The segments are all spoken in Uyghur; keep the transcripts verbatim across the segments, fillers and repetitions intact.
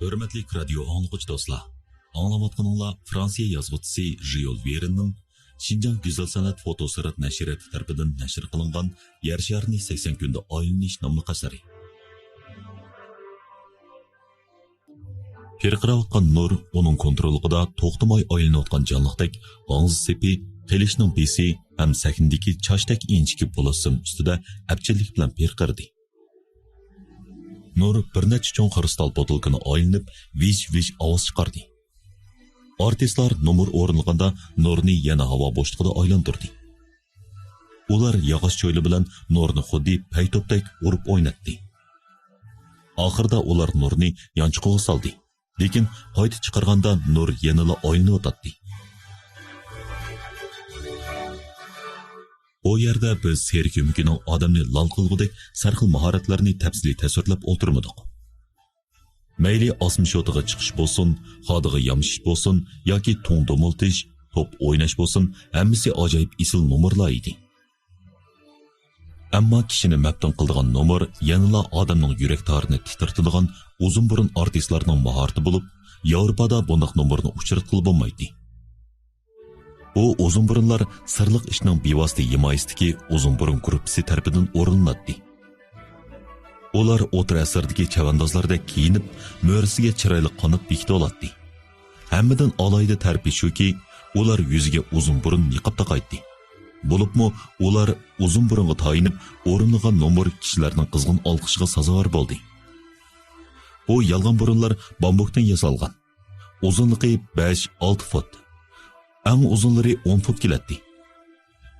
ھۆرمەتلىك رادىيو ئاڭلىغۇچى دوستلار، ئاڭلاۋاتقىنىڭلار فرانسىيە يازغۇچىسى ژيول ۋېرننىڭ شىنجاڭ گۈزەل سەنئەت فوتو سۈرەت نەشرىياتى تەرىپىدىن نەشر قىلىنغان يەر شارىنى سەكسەن كۈندە ئايلىنىش ناملىق ئەسىرى. پىرقىراۋاتقان نۇر ئۇنىڭ كونتروللۇقىدا توختىماي ئايلىنىۋاتقان جانلىقتەك ئاڭزا سېپى، قىلىچنىڭ بېسى ھەم سەھنىدىكى چاچتەك ئىنچىكە پولۇسسىم ئۈستىدە ئەپچىللىك بىلەن پىرقىرىدى. نۇر بىر نەچچە چوڭ خرۇستال بوتۇلكىنى ئايلىنىپ، ۋىژ-ۋىژ ئاۋاز چىقاردى. ئارتىسلار نومۇر ئورۇنلىغاندا نۇرنى يەنە ھاۋا بوشلۇقىدا ئايلاندۇردى. ئۇلار ياغاچ چويلا بىلەن نۇرنى خۇددى پەيتوپتەك ئۇرۇپ ئويناتتى. ئاخىرىدا ئۇلار نۇرنى يانچۇقىغا سالدى. لېكىن قايتا چىقارغاندا نۇر يەنىلا ئايلىنىۋاتاتتى. بۇ يەردە بىز سېرك ئۆمىكىنىڭ ئادەمنى لال قىلغۇدەك سەرخىل ماھارەتلەرنى تەپسىلىي تەسۋىرلەپ ئولتۇرمىدۇق. مەيلى ئاسما شوتىغا چىقىش بولسۇن، خادىغا يامىشىش بولسۇن ياكى تۇڭ دومۇلتىش، توپ ئويناش بولسۇن، ھەممىسى ئاجايىپ ئېسىل نومۇرلار ئىدى. ئەمما كىشىنى مەپتۇن قىلىدىغان نومۇر يەنىلا ئادەمنىڭ يۈرەك تارىنى تىترىتىدىغان ئۇزۇن بۇرۇن ئارتىسلارنىڭ ماھارىتى بولۇپ، ياۋروپادا بۇنداق نومۇرنى ئۇچراتقىلى بولمايتتى. بۇ ئۇزۇن بۇرۇنلار سىرلىق ئىشنىڭ بىۋاسىتە ھىمايىسىدىكى ئۇزۇن بۇرۇن گۇرۇپپىسى تەرىپىدىن ئورۇنلىناتتى. ئۇلار ئوتتۇرا ئەسىردىكى چەۋەندازلاردەك كىيىنىپ، مۈرىسىگە چىرايلىق قانات بېكىتىۋالاتتى. ھەممىدىن ئالاھىدە تەرىپى شۇكى، ئۇلار يۈزىگە ئۇزۇن بۇرۇن نىقاب تاقايتتى. بولۇپمۇ ئۇلار ئۇزۇن بۇرۇنغا تايىنىپ ئورۇنلىغان نومۇر كىشىلەرنىڭ قىزغىن ئالقىشىغا سازاۋەر بولدى. بۇ يالغان بۇرۇنلار بامبۇكتىن ياسالغان. ئۇزۇنلۇقى بەش-ئالتە فوت. ئەڭ ئۇزۇنلىرى ئون فوت كېلەتتى.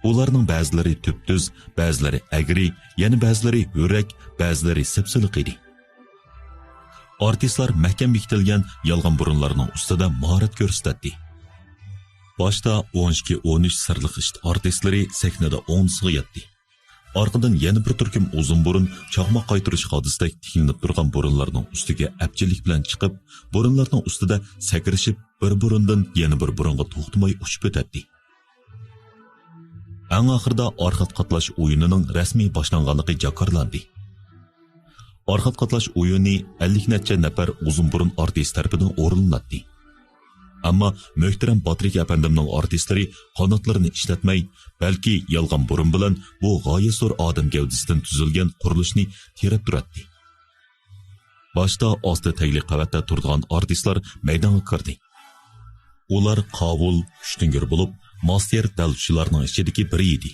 ئۇلارنىڭ بەزىلىرى تۈپتۈز، بەزىلىرى ئەگرى، يەنە بەزىلىرى ھۆرەك، بەزىلىرى سىپسىلىق ئىدى. ئارتىسلار مەھكەم بېكىتىلگەن يالغان بۇرۇنلارنىڭ ئۈستىدە ماھارەت كۆرسىتەتتى. باشتا ئون ئىككى، ئون ئۈچ سىرلىق ئىشت ئارتىسلىرى سەھنىدە ئوڭدىسىغا ياتتى. ئارقىدىن يەنە بىر تۈركۈم ئۇزۇن بۇرۇن چاقماق قايتۇرۇش خادىسىدەك تىكلىنىپ تۇرغان بۇرۇنلارنىڭ ئۈستىگە ئەپچىللىك بىلەن چىقىپ، بۇرۇنلارنىڭ ئۈستىدە سەكرىشىپ، بىر بۇرۇندىن يەنە بىر بۇرۇنغا توختىماي ئۇچۇپ ئۆتەتتى. ئەڭ ئاخىرىدا ئارخات قاتلاش ئويۇنىنىڭ رەسمىي باشلانغانلىقى جاكارلاندى. ئارخات قاتلاش ئويۇنى ئەللىك نەچچە نەپەر ئۇزۇن بۇرۇن ئارتىس تەرىپىدىن ئورۇنلىناتتى. ئەمما مۆھتەرەم باترىك ئەپەندىمنىڭ ئارتىسلىرى قاناتلىرىنى ئىشلەتمەي، بەلكى يالغان بۇرۇن بىلەن بۇ غايەت زور ئادەم گەۋدىسىدىن تۈزۈلگەن قۇرۇلۇشنى تېرەپ تۇراتتى. باشتا ئاستى تەگلىك قەۋەتتە تۇرىدىغان ئارتىسلار مەيدانغا كىردى. ئۇلار قاۋۇل، كۈچتۈڭگۈر بولۇپ، ماستېر دەل شۇلارنىڭ ئىچىدىكى بىرى ئىدى.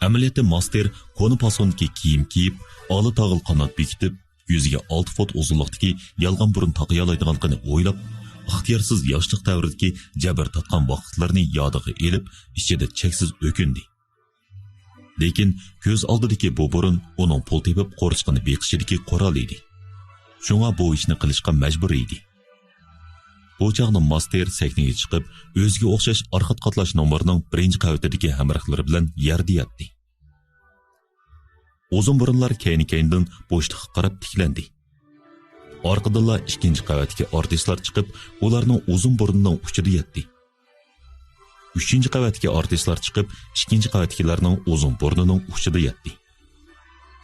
ئەمەلىيەتتە ماستېر كونا پاسوندىكى كىيىم كىيىپ، ئالا تاغىل قانات بېكىتىپ، يۈزىگە ئالتە فوت ئۇزۇنلۇقتىكى يالغان بۇرۇن تاقىيالايدىغانلىقىنى ئويلاپ، ئىختىيارسىز ياشلىق دەۋرىدىكى جەبىر تارتقان ۋاقىتلىرىنى يادىغا ئېلىپ، ئىچىدە چەكسىز ئۆكۈندى. لېكىن كۆز ئالدىدىكى بۇ بۇرۇن ئۇنىڭ پۇل تېپىپ قورسىقىنى بېقىشىدىكى قورالى ئىدى. شۇڭا بۇ ئىشنى قىلىشقا مەجبۇر ئىدى. بۇ چاغدا ماستېر سەھنىگە چىقىپ، ئۆزىگە ئوخشاش ئارخات قاتلاش نومۇرىنىڭ بىرىنچى قەۋىتىدىكى ھەمراھلىرى بىلەن يەردە ياتتى. ئۇزۇن بۇرۇنلار كەينى-كەينىدىن بوشلۇققا قاراپ تىكلەندى. ئارقىدىنلا ئىككىنچى قەۋەتتىكى ئارتىسلار چىقىپ، ئۇلارنىڭ ئۇزۇن بۇرنىنىڭ ئۇچىدا ياتتى. ئۈچىنچى قەۋەتتىكى ئارتىسلار چىقىپ، ئىككىنچى قەۋەتتىكىلەرنىڭ ئۇزۇن بۇرنىنىڭ ئۇچىدا ياتتى.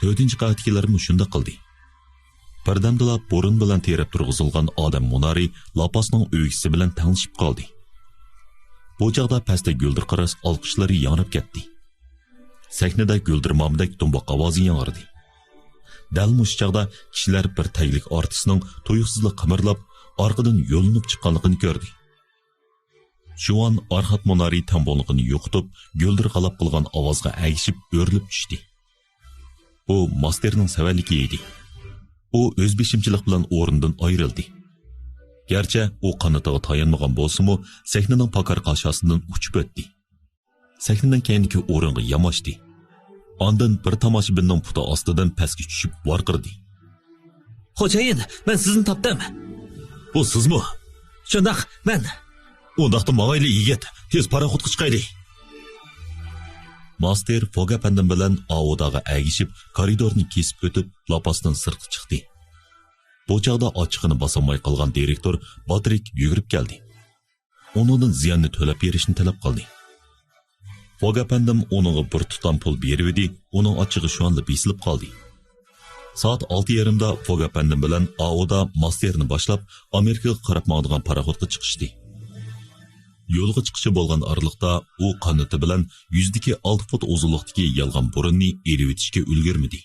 تۆتىنچى قەۋەتتىكىلەرمۇ شۇنداق قىلدى. بىردەمدىلا بۇرۇن بىلەن تېرەپ تۇرغۇزۇلغان ئادەم مۇنارى لاپاسنىڭ ئۆگزىسى بىلەن تەڭلىشىپ قالدى. بۇ چاغدا پەستە گۈلدۈر قاراس ئالقىشلىرى ياڭراپ كەتتى. سەھنىدە گۈلدۈر مامىدەك دۇمباق ئاۋازى ياڭرىدى. دەل مۇشۇ چاغدا كىشىلەر بىر تەگلىك ئارتىسنىڭ تۇيۇقسىزلا قىمىرلاپ، ئارقىدىن يوللىنىپ چىققانلىقىنى كۆردى. شۇۋان ئارخات مۇنارى تەڭپۇڭلۇقىنى يوقىتىپ، گۈلدۈر غالاپ قىلغان ئاۋازغا ئەگىشىپ ئۆرۈلۈپ چۈشتى. بۇ ماستېرنىڭ سەۋەنلىكى ئىدى. ئۇ ئۆز بېشىمچىلىق بىلەن ئورنىدىن ئايرىلدى. گەرچە ئۇ قانىتىغا تايانمىغان بولسىمۇ، سەھنىنىڭ پاكار قاشاسىدىن ئۇچۇپ ئۆتتى. سەھنىنىڭ كەينىدىكى ئورۇنغا ياماشتى. ئاندىن بىر تاماشىبىننىڭ پۇتى ئاستىدىن پەسكە چۈشۈپ ۋارقىرىدى. خوجايىن، مەن سىزنى تاپتىم. بۇ سىزمۇ؟ شۇنداق، مەن. ئۇنداقتا ماڭايلى، يىگىت، تېز پاراخوتقا چىقايلى. ماستېر فوگ ئەپەندىم بىلەن ئاۋۇداغا ئەگىشىپ، كارىدورنى كېسىپ ئۆتۈپ، لاپاستىن سىرتقا چىقتى. بۇ چاغدا ئاچچىقىنى باسالماي قالغان دىرېكتور باترىك يۈگۈرۈپ كەلدى. ئۇنىڭدىن زىياننى تۆلەپ بېرىشنى تەلەپ قىلدى. فوگ ئەپەندىم ئۇنىڭغا بىر تۇتام پۇل بېرىۋىدى، ئۇنىڭ ئاچچىقى شۇئانلا بېسىلىپ قالدى. سائەت ئالتە يېرىمدا فوگ ئەپەندىم بىلەن ئاۋۇدا ماستېرنى باشلاپ، ئامېرىكىغا قاراپ ماڭىدىغان پاراخوتقا چىقىشتى. يولغا چىقىشى بولغان ئارىلىقتا ئۇ قانىتى بىلەن يۈزدىكى ئالتە فۇت ئۇزۇنلۇقتىكى يالغان بۇرۇننى ئېلىۋېتىشكە ئۈلگۈرمىدى.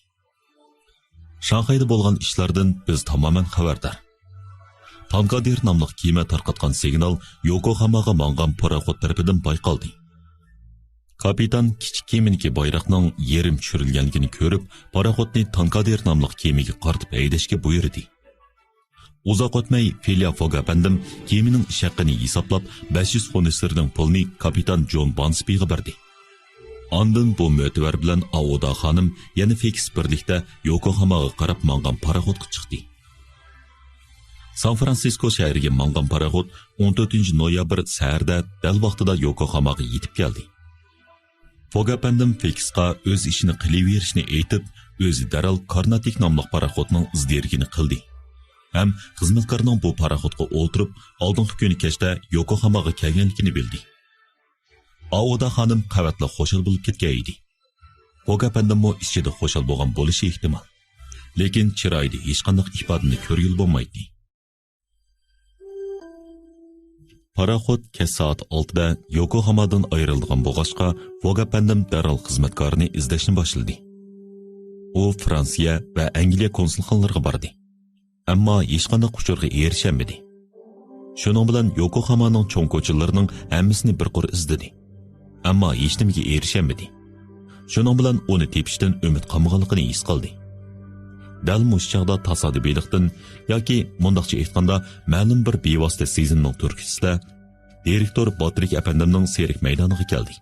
شاڭخەيدە بولغان ئىشلاردىن بىز تامامەن خەۋەردار. تانكادىر ناملىق كېمە تارقاتقان سىگنال يوكوھاماغا ماڭغان پاراخوت تەرىپىدىن بايقالدى. كاپىتان كىچىك كېمىدىكى بايراقنىڭ يېرىم چۈشۈرۈلگەنلىكىنى كۆرۈپ، پاراخوتنى تانكادىر ناملىق كېمىگە قارىتىپ ھەيدەشكە بۇيرۇدى. ئۇزاق ئۆتمەي فىليا فوگ ئەپەندىم كېمىنىڭ ئىش ھەققىنى ھېسابلاپ، بەش يۈز فونت ستېرلىڭ پۇلنى كاپىتان جون بانسبىغا بەردى. ئاندىن بۇ مۆتىۋەر بىلەن ئاۋۇدا خانىم يەنە فېكس بىرلىكتە يوكوھاماغا قاراپ ماڭغان پاراخوتقا چىقتى. سان فرانسىسكو شەھىرىگە ماڭغان پاراخوت ئون تۆتىنچى نويابىر سەھەردە دەل ۋاقتىدا يوكوھاماغا يېتىپ كەلدى. فوگ ئەپەندىم فېكسقا ئۆز ئىشىنى قىلىۋېرىشنى ئېيتىپ، ئۆزى دەرھال كارناتىك ناملىق پاراخوتنىڭ ئىز دېرىكىنى قىلدى ھەم خىزمەتكارنىڭ بۇ پاراخوتقا ئولتۇرۇپ، ئالدىنقى كۈنى كەچتە يوكوھاماغا كەلگەنلىكىنى بىلدى. ئاۋۇدا خانىم قەۋەتلا خۇشال بولۇپ كەتكەن ئىدى. فوگ ئەپەندىممۇ ئىچىدە خۇشال بولغان بولۇشى ئېھتىمال. لېكىن چىرايىدا ھېچقانداق ئىپادىنى كۆرگىلى بولمايتتى. پاراخوت كەچ سائەت ئالتىدە يوكوھامادىن ئايرىلىدىغان بولغاچقا، فوگ ئەپەندىم دەرھال خىزمەتكارىنى ئىزدەشنى باشلىدى. ئۇ فرانسىيە ۋە ئەنگلىيە كونسۇلخانىلىرىغا باردى. ئەمما ھېچقانداق ئۇچۇرغا ئېرىشەلمىدى. شۇنىڭ بىلەن يوكوھامانىڭ چوڭ كوچىلىرىنىڭ ھەممىسىنى بىر قۇر ئىزدىدى. ئەمما ھېچنېمىگە ئېرىشەلمىدى. شۇنىڭ بىلەن ئۇنى تېپىشتىن ئۈمىد قالمىغانلىقىنى ھېس قىلدى. دەل مۇشۇ چاغدا تاسادىپىيلىقتىن ياكى، مۇنداقچە ئېيتقاندا، مەلۇم بىر بىۋاسىتە سېزىمنىڭ تۈرتكىسىدە دىرېكتور باترىك ئەپەندىمنىڭ سېرك مەيدانىغا كەلدى.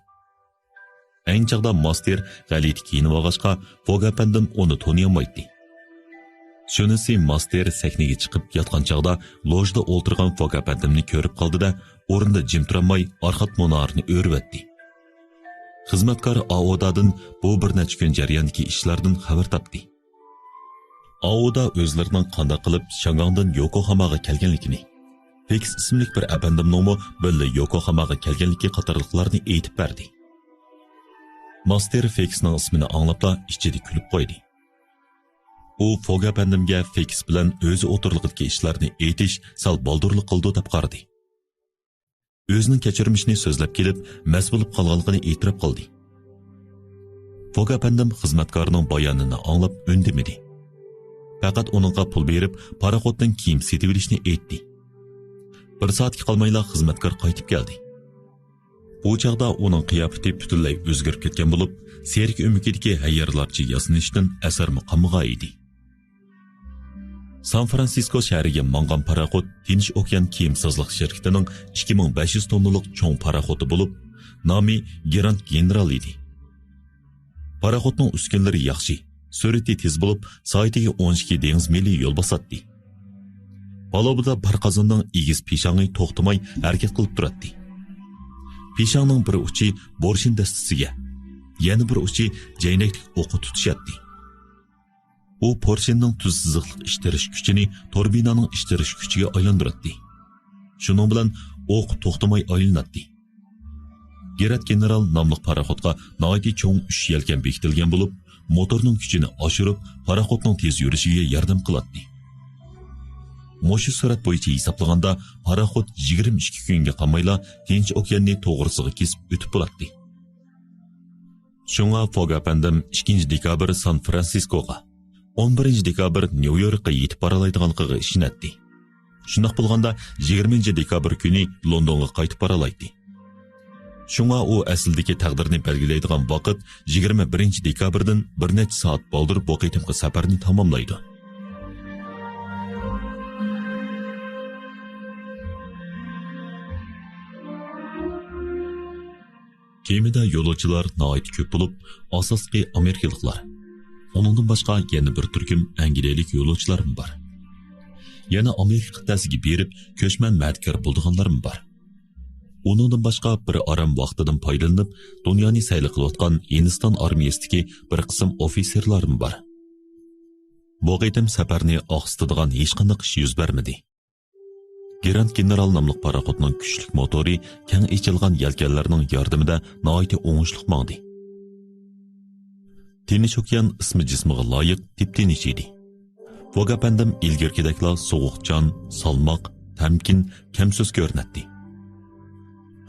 ئەينى چاغدا ماستېر غەلىتە كىيىنىۋالغاچقا، فوگ ئەپەندىم ئۇنى تونۇيالمايتتى. شۇنىسى ماستېر سەھنىگە چىقىپ ياتقان چاغدا لوژدا ئولتۇرغان فوگ ئەپەندىمنى كۆرۈپ قالدى-دە، ئورنىدا جىم تۇرالماي ئارخات مۇنارىنى ئۆرۈۋەتتى. خىزمەتكار ئاۋۇدادىن بۇ بىر نەچچە كۈن جەريانىدىكى ئىشلاردىن خەۋەر تاپتى. ئاۋۇدا ئۆزلىرىنىڭ قانداق قىلىپ شياڭگاڭدىن يوكوھاماغا كەلگەنلىكىنى، فېكس ئىسىملىك بىر ئەپەندىمنىڭمۇ بىللە يوكوھاماغا كەلگەنلىكى قاتارلىقلارنى ئېيتىپ بەردى. ماستېر فېكسنىڭ ئىسمىنى ئاڭلاپلا ئىچىدە كۈلۈپ قويدى. ئۇ فوگ ئەپەندىمگە فېكس بىلەن ئۆزى ئوتتۇرىلىقىدىكى ئىشلارنى ئېيتىش سەل بالدۇرلۇق قىلىدۇ دەپ قارىدى. ئۆزىنىڭ كەچۈرمىشىنى سۆزلەپ كېلىپ، مەست بولۇپ قالغانلىقىنى ئېتىراپ قىلدى. فوگ ئەپەندىم خىزمەتكارنىڭ بايانىنى ئاڭلاپ ئۈندىمىدى. پەقەت ئۇنىڭغا پۇل بېرىپ، پاراخوتتىن كىيىم سېتىۋېلىشنى ئېيتتى. بىر سائەتكە قالمايلا خىزمەتكار قايتىپ كەلدى. بۇ چاغدا ئۇنىڭ قىياپىتى پۈتۈنلەي ئۆزگىرىپ كەتكەن بولۇپ، سېرك ئۆمىكىدىكى ھەييارلارچە ياسىنىشتىن ئەسەرمۇ قالمىغان ئىدى. سان فرانسىسكو شەھىرىگە ماڭغان پاراخوت تىنچ ئوكيان كېمىسازلىق شىركىتىنىڭ ئىككى مىڭ بەش يۈز توننىلىق چوڭ پاراخوتى بولۇپ، نامى گراند گېنېرال ئىدى. پاراخوتنىڭ ئۈسكۈنىلىرى ياخشى، سۈرئىتى تېز بولۇپ، سائىتىگە ئون ئىككى دېڭىز مىلى يول باساتتى. پالۇبىدا بار قازاننىڭ ئېگىز پىشاڭى توختىماي ھەرىكەت قىلىپ تۇراتتى. پىشاڭنىڭ بىر ئۇچى بورشىن دەستىسىگە، يەنە بىر ئۇچى جەينەكلىك ئوققا تۇتىشاتتى. ئۇ پورشىننىڭ تۈز سىزىقلىق ئىتتىرىش كۈچىنى تۇربىنانىڭ ئىتتىرىش كۈچىگە ئايلاندۇراتتى. شۇنىڭ بىلەن ئوق توختىماي ئايلىناتتى. گېرات گېنېرال ناملىق پاراخوتقا ناھايىتى چوڭ ئۈچ يەلكەن بېكىتىلگەن بولۇپ، موتورنىڭ كۈچىنى ئاشۇرۇپ، پاراخوتنىڭ تېز يۈرۈشىگە ياردەم قىلاتتى. مۇشۇ سۈرئەت بويىچە ھېسابلىغاندا، پاراخوت يىگىرمە ئىككى كۈنگە قالمايلا تىنچ ئوكياننى توغرىسىغا كېسىپ ئۆتۈپ بولاتتى. شۇڭا فوگ ئەپەندىم ئىككىنچى دېكابىر سان فرانسىسكوغا، ئون بىرىنچى دېكابىر نيۇ يوركقا يېتىپ بارالايدىغانلىقىغا ئىشىنەتتى. شۇنداق بولغاندا، يىگىرمىنچى دېكابىر كۈنى لوندونغا قايتىپ بارالايتتى. شۇڭا ئۇ ئەسلىدىكى تەقدىرنى بەلگىلەيدىغان ۋاقىت يىگىرمە بىرىنچى دېكابىردىن بىر نەچچە سائەت بالدۇر بۇ قېتىمقى سەپەرنى تاماملايدۇ. كېمىدە يولۇچىلار ناھايىتى كۆپ بولۇپ، ئاساسلىقى ئامېرىكىلىقلار. ئۇنىڭدىن باشقا يەنە بىر تۈركۈم ئەنگلىيەلىك يولۇچىلارمۇ بار. يەنە ئامېرىكا قىتئەسىگە بېرىپ، كۆچمەن مەدىكار بولىدىغانلارمۇ بار. ئۇنىڭدىن باشقا بىر ئارام ۋاقتىدىن پايدىلىنىپ، دۇنيانى سەيلە قىلىۋاتقان ھىندىستان ئارمىيەسىدىكى بىر قىسىم ئوفىتسېرلارمۇ بار. بۇ قېتىم سەپەرنى ئاقسىتىدىغان ھېچقانداق ئىش يۈز بەرمىدى. گراند گېنېرال ناملىق پاراخوتنىڭ كۈچلۈك موتورى كەڭ ئېچىلغان يەلكەنلەرنىڭ ياردىمىدە ناھايىتى ئوڭۇشلۇق ماڭدى. تىنچ ئوكيان ئىسمى جىسمىغا لايىق تىپتىنچ ئىدى. فوگ ئەپەندىم ئىلگىرىكىدەكلا سوغۇقجان، سالماق، تەمكىن، كەمسۆز كۆرۈنەتتى.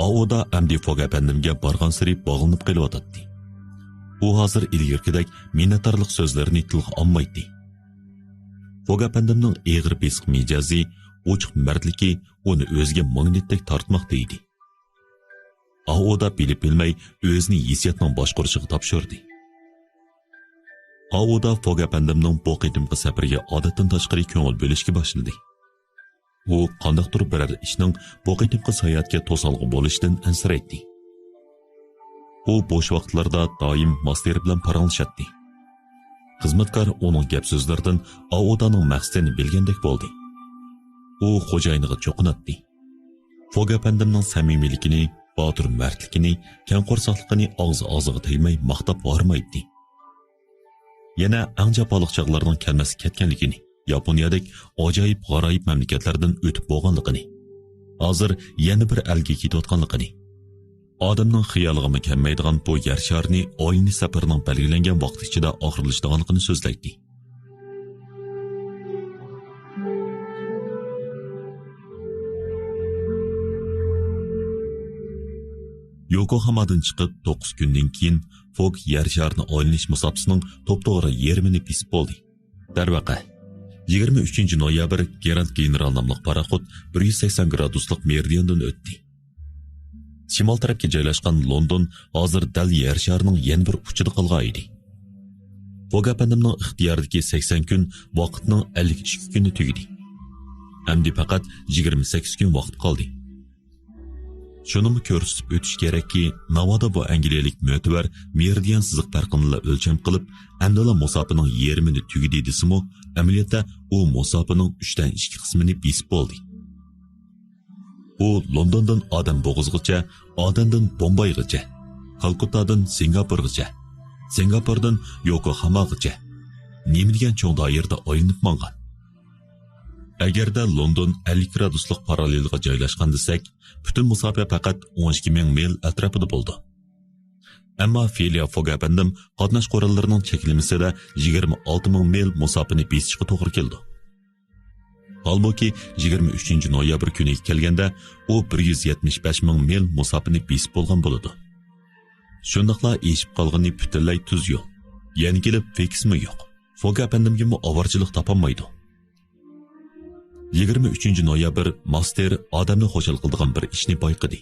ئاۋۇدا ئەمدى فوگ ئەپەندىمگە بارغانسېرى باغلىنىپ قېلىۋاتاتتى. ئۇ ھازىر ئىلگىرىكىدەك مىننەتدارلىق سۆزلىرىنى تىلغا ئالمايتتى. فوگ ئەپەندىمنىڭ ئېغىر بېسىق مىجەزى، ئوچۇق مەردلىكى ئۇنى ئۆزىگە ماگنىتتەك تارتماقتا ئىدى. ئاۋۇدا بىلىپ بىلمەي ئۆزىنى ھېسسىياتنىڭ باشقۇرۇشىغا تاپشۇردى. ئاۋۇدا فوگ ئەپەندىمنىڭ بۇ قېتىمقى سەپىرىگە ئادەتتىن تاشقىرى كۆڭۈل بۆلۈشكە باشلىدى. ئۇ قانداقتۇر بىرەر ئىشنىڭ بۇ قېتىمقى ساياھەتكە توسالغۇ بولۇشىدىن ئەنسىرەيتتى. ئۇ بوش ۋاقىتلاردا دائىم ماستېر بىلەن پاراڭلىشاتتى. خىزمەتكار ئۇنىڭ گەپ-سۆزلىرىدىن ئاۋۇدانىڭ مەقسىتىنى بىلگەندەك بولدى. ئۇ خوجايىنىغا چوقۇناتتى. فوگ ئەپەندىمنىڭ سەمىمىيلىكىنى، باتۇر مەردلىكىنى، كەڭ قورساقلىقىنى ئاغزى-ئاغزىغا تەگمەي ماختاپ ھارمايتتى. يەنە ئەڭ جاپالىق چاغلارنىڭ كەلمەسكە كەتكەنلىكىنى، ياپونىيەدەك ئاجايىپ غارايىپ مەملىكەتلەردىن ئۆتۈپ بولغانلىقىنى، ھازىر يەنە بىر ئەلگە كېتىۋاتقانلىقىنى، ئادەمنىڭ خىيالىغىمۇ كەلمەيدىغان بۇ يەر شارىنى ئايلىنىش سەپىرىنىڭ بەلگىلەنگەن ۋاقتى ئىچىدە ئاخىرلىشىدىغانلىقىنى سۆزلەيتتى. يوكوھامادىن چىقىپ توققۇز كۈندىن كېيىن، فوگ يەر شارىنى ئايلىنىش مۇساپىسىنىڭ توپتوغرا يېرىمىنى بېسىپ بولدى. دەرۋەقە، يىگىرمە ئۈچىنچى نويابىر گراند گېنېرال ناملىق پاراخوت بىر يۈز سەكسەن گرادۇسلۇق مېرىدىياندىن ئۆتتى. شىمال تەرەپكە جايلاشقان لوندون ھازىر دەل يەر شارىنىڭ يەنە بىر ئۇچىدا قالغان ئىدى. فوگ ئەپەندىمنىڭ ئىختىيارىدىكى سەكسەن كۈن ۋاقىتنىڭ ئەللىك ئىككى كۈنى تۈگىدى. ئەمدى پەقەت يىگىرمە سەككىز كۈن ۋاقىت قالدى. شۇنىمۇ كۆرسىتىپ ئۆتۈش كېرەككى، ناۋادا بۇ ئەنگلىيەلىك مۆتىۋەر مېرىدىيان سىزىق پەرقىنىلا ئۆلچەم قىلىپ، ئەمدىلا مۇساپىنىڭ يېرىمىنى تۈگىدى دېسىمۇ، ئەمەلىيەتتە ئۇ مۇساپىنىڭ ئۈچتىن ئىككى قىسمىنى بېسىپ بولدى. ئۇ لوندوندىن ئادەم بوغۇزىغىچە، ئادەندىن بومبايغىچە، كالكۇتتادىن سىنگاپورغىچە، سىنگاپوردىن يوكوھاماغىچە نېمە دېگەن چوڭ دائىرىدە ئايلىنىپ ماڭغان. ئەگەردە لوندون ئەللىك گرادۇسلۇق پاراللېلغا جايلاشقان دېسەك، پۈتۈن مۇساپە پەقەت ئون ئىككى مىڭ مىل ئەتراپىدا بولىدۇ. ئەمما فىلىيا فوگ ئەپەندىم قاتناش قوراللىرىنىڭ چەكلىمىسىدە يىگىرمە ئالتە مىڭ مىل مۇساپىنى بېسىشقا توغرا كېلىدۇ. ھالبۇكى، يىگىرمە ئۈچىنچى نويابىر كۈنىگە كەلگەندە، ئۇ بىر يۈز يەتمىش بەش مىڭ مىل مۇساپىنى بېسىپ بولغان بولىدۇ. شۇنداقلا ئېشىپ قالغىنى پۈتۈنلەي تۈز يول. يەنە كېلىپ فېكسمۇ يوق. فوگ ئەپەندىمگىمۇ ئاۋارىچىلىق تاپالمايدۇ. يىگىرمە ئۈچىنچى نويابىر ماستېر ئادەمنى خۇشال قىلىدىغان بىر ئىشنى بايقىدى.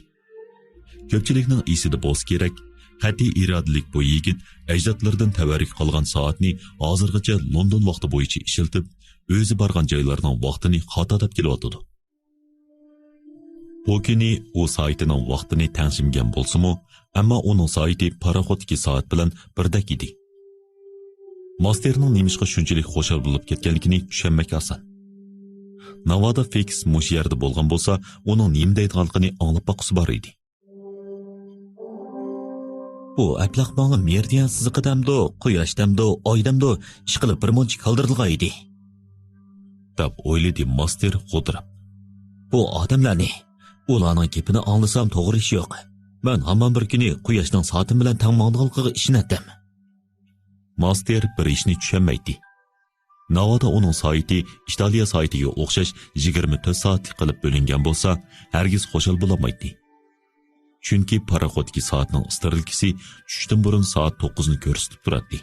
كۆپچىلىكنىڭ ئېسىدە بولسا كېرەك، قەتئىي ئىرادىلىك بۇ يىگىت ئەجدادلىرىدىن تەۋەررۈك قالغان سائەتنى ھازىرغىچە لوندون ۋاقتى بويىچە ئىشلىتىپ، ئۆزى بارغان جايلارنىڭ ۋاقتىنى خاتا دەپ كېلىۋاتىدۇ. بۇ كۈنى ئۇ سائىتىنىڭ ۋاقتىنى تەڭشىمىگەن بولسىمۇ، ئەمما ئۇنىڭ سائىتى پاراخوتتىكى سائەت بىلەن بىردەك ئىدى. ماستېرنىڭ نېمىشقا شۇنچىلىك خۇشال بولۇپ كەتكەنلىكىنى چۈشەنمەك ئاسان. ناۋادا فېكس مۇشۇ يەردە بولغان بولسا، ئۇنىڭ نېمە دەيدىغانلىقىنى ئاڭلاپ باققۇسى بار ئىدى. بۇ ئەبلەخ ماڭا مېرىدىيان سىزىقى دەمدۇ، قۇياش دەمدۇ، ئاي دەمدۇ، ئىشقىلىپ بىر مۇنچە كالدىرلىغان ئىدى، دەپ ئويلىدى ماستېر غودراپ. بۇ ئادەملەرنى، ئۇلارنىڭ گېپىنى ئاڭلىسام توغرا ئىش يوق. مەن ھامان بىر كۈنى قۇياشنىڭ سائىتىم بىلەن تەڭ ماڭىدىغانلىقىغا ئىشىنەتتىم. ماستېر بىر ئىشنى چۈشەنمەيتتى. ناۋادا ئۇنىڭ سائىتى ئىتالىيە سائىتىگە ئوخشاش يىگىرمە تۆت سائەتلىك قىلىپ بۆلۈنگەن بولسا، ھەرگىز خۇشال بولالمايتتى. چۈنكى پاراخوتتىكى سائەتنىڭ ئىسترېلكىسى چۈشتىن بۇرۇن سائەت توققۇزنى كۆرسىتىپ تۇراتتى.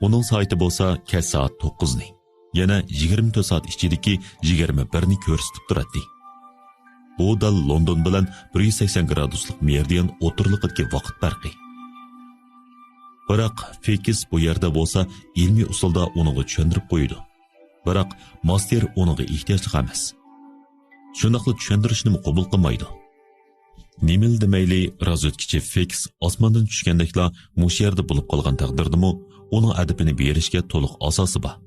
ئۇنىڭ سائىتى بولسا كەچ سائەت توققۇزنى، يەنە يىگىرمە تۆت سائەت ئىچىدىكى يىگىرمە بىرنى كۆرسىتىپ تۇراتتى. بۇ دەل لوندون بىلەن بىر يۈز سەكسەن گرادۇسلۇق مېرىدىيان ئوتتۇرىلىقىدىكى ۋاقىت پەرقى. بىراق فېكس بۇ يەردە بولسا ئىلمىي ئۇسۇلدا ئۇنىڭغا چۈشەندۈرۈپ قويىدۇ. بىراق ماستېر ئۇنىڭغا ئېھتىياجلىق ئەمەس. شۇنداقلا چۈشەندۈرۈشنىمۇ قوبۇل قىلمايدۇ. نېمىلا دېمەيلى، رازۋېدكىچى فېكس ئاسماندىن چۈشكەندەكلا مۇشۇ يەردە بولۇپ قالغان تەقدىردىمۇ ئۇنىڭ ئەدىپىنى بېرىشكە تولۇق ئاساسى بار.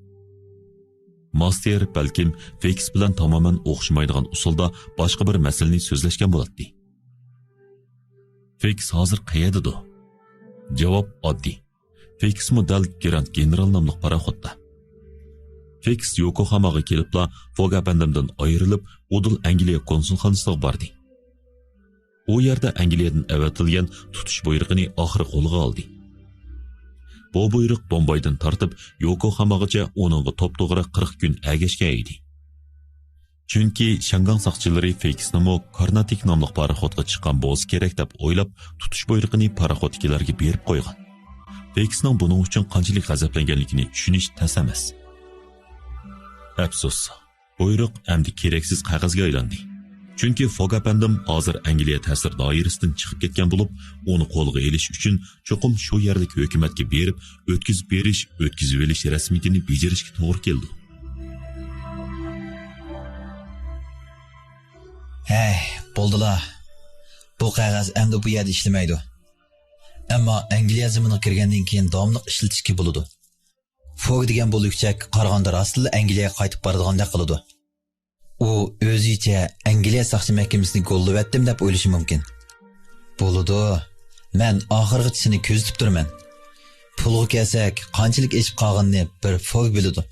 ماستېر بەلكىم فېكس بىلەن تامامەن ئوخشىمايدىغان ئۇسۇلدا باشقا بىر مەسىلىنى سۆزلەشكەن بولاتتى. فېكس ھازىر قەيەردىدۇ؟ جاۋاب ئاددىي. فېكسمۇ دەل گراند گېنېرال ناملىق پاراخوتتا. فېكس يوكوھاماغا كېلىپلا فوگ ئەپەندىمدىن ئايرىلىپ، ئۇدۇل ئەنگلىيە كونسۇلخانىسىغا باردى. ئۇ يەردە ئەنگلىيەدىن ئەۋەتىلگەن تۇتۇش بۇيرۇقىنى ئاخىرى قولىغا ئالدى. بۇ بۇيرۇق بومبايدىن تارتىپ يوكوخاماغىچە ئۇنىڭغا توپتوغرا قىرىق كۈن ئەگەشكەن ئىدى. چۈنكى شياڭگاڭ ساقچىلىرى فېكسنىمۇ كارناتىك ناملىق پاراخوتقا چىققان بولسا كېرەك دەپ ئويلاپ، تۇتۇش بۇيرۇقىنى پاراخوتتىكىلەرگە بېرىپ قويغان. فېكسنىڭ بۇنىڭ ئۈچۈن قانچىلىك غەزەپلەنگەنلىكىنى چۈشىنىش تەس ئەمەس. ئەپسۇس، بۇيرۇق ئەمدى كېرەكسىز قەغەزگە ئايلاندى. چۈنكى فوگ ئەپەندىم ھازىر ئەنگلىيە تەسىر دائىرىسىدىن چىقىپ كەتكەن بولۇپ، ئۇنى قولغا ئېلىش ئۈچۈن چوقۇم شۇ يەرلىك ھۆكۈمەتكە بېرىپ، ئۆتكۈزۈپ بېرىش، ئۆتكۈزۈۋېلىش رەسمىيىتىنى بېجىرىشكە توغرا كېلىدۇ. ھەي، بولدىلا. بۇ قەغەز ئەمدى بۇ يەردە ئىشلىمەيدۇ. ئەمما ئەنگلىيە زېمىنىغا كىرگەندىن كېيىن داۋاملىق ئىشلىتىشكە بولىدۇ. فوگ دېگەن بۇ لۈكچەك قارىغاندا راستتىنلا ئەنگلىيەگە قايتىپ بارىدىغاندەك قىلىدۇ. ئۇ ئۆزىچە ئەنگلىيە ساقچى مەھكىمىسىنى گوللىۋەتتىم دەپ ئويلىشى مۇمكىن. بولىدۇ. مەن ئاخىرغىچە سېنى كۆزىتىپ تۇرىمەن. پۇلغا كەلسەك، قانچىلىك ئېشىپ قالغىنىنى بىر فوگ بىلىدۇ.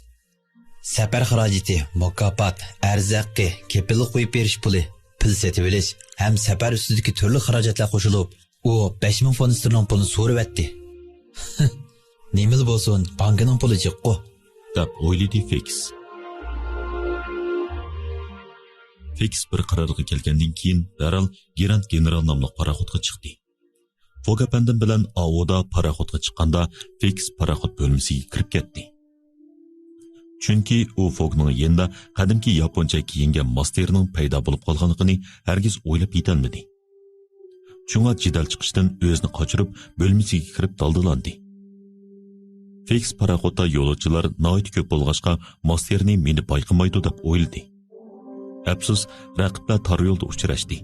سەپەر خىراجىتى، مۇكاپات، ئەرز ھەققى، كېپىللىك قويۇپ بېرىش پۇلى، پىل سېتىۋېلىش ھەم سەپەر ئۈستىدىكى تۈرلۈك خىراجەتلەر قوشۇلۇپ، ئۇ بەش مىڭ فونت ستېرلىڭ پۇلىنى سورىۋەتتى. نېمىلا بولسۇن، بانكىنىڭ پۇلى جىققۇ. دەپ ئويلىدى فېكس. فېكس بىر قارارغا كەلگەندىن كېيىن، دەرھال گېرانت گېنېرال ناملىق پاراخوتقا چىقتى. فوگ ئەپەندىم بىلەن ئاۋۇدا پاراخوتقا چىققاندا، فېكس پاراخوت بۆلمىسىگە كىرىپ كەتتى. چۈنكى ئۇ فوگنىڭ يېنىدا قەدىمكى ياپونچە كىيىنگەن ماستېرنىڭ پەيدا بولۇپ قالغانلىقىنى ھەرگىز ئويلاپ يېتەلمىدى. شۇڭا جېدەل چىقىشتىن ئۆزىنى قاچۇرۇپ، بۆلمىسىگە كىرىپ دالدىلاندى. فېكس پاراخوتتا يولۇچىلار ناھايىتى كۆپ بولغاچقا، ماستېرنى مېنى بايقىمايدۇ دەپ ئويلىدى. ئەپسۇس، رەقىبلەر تار يولدا ئۇچراشتى.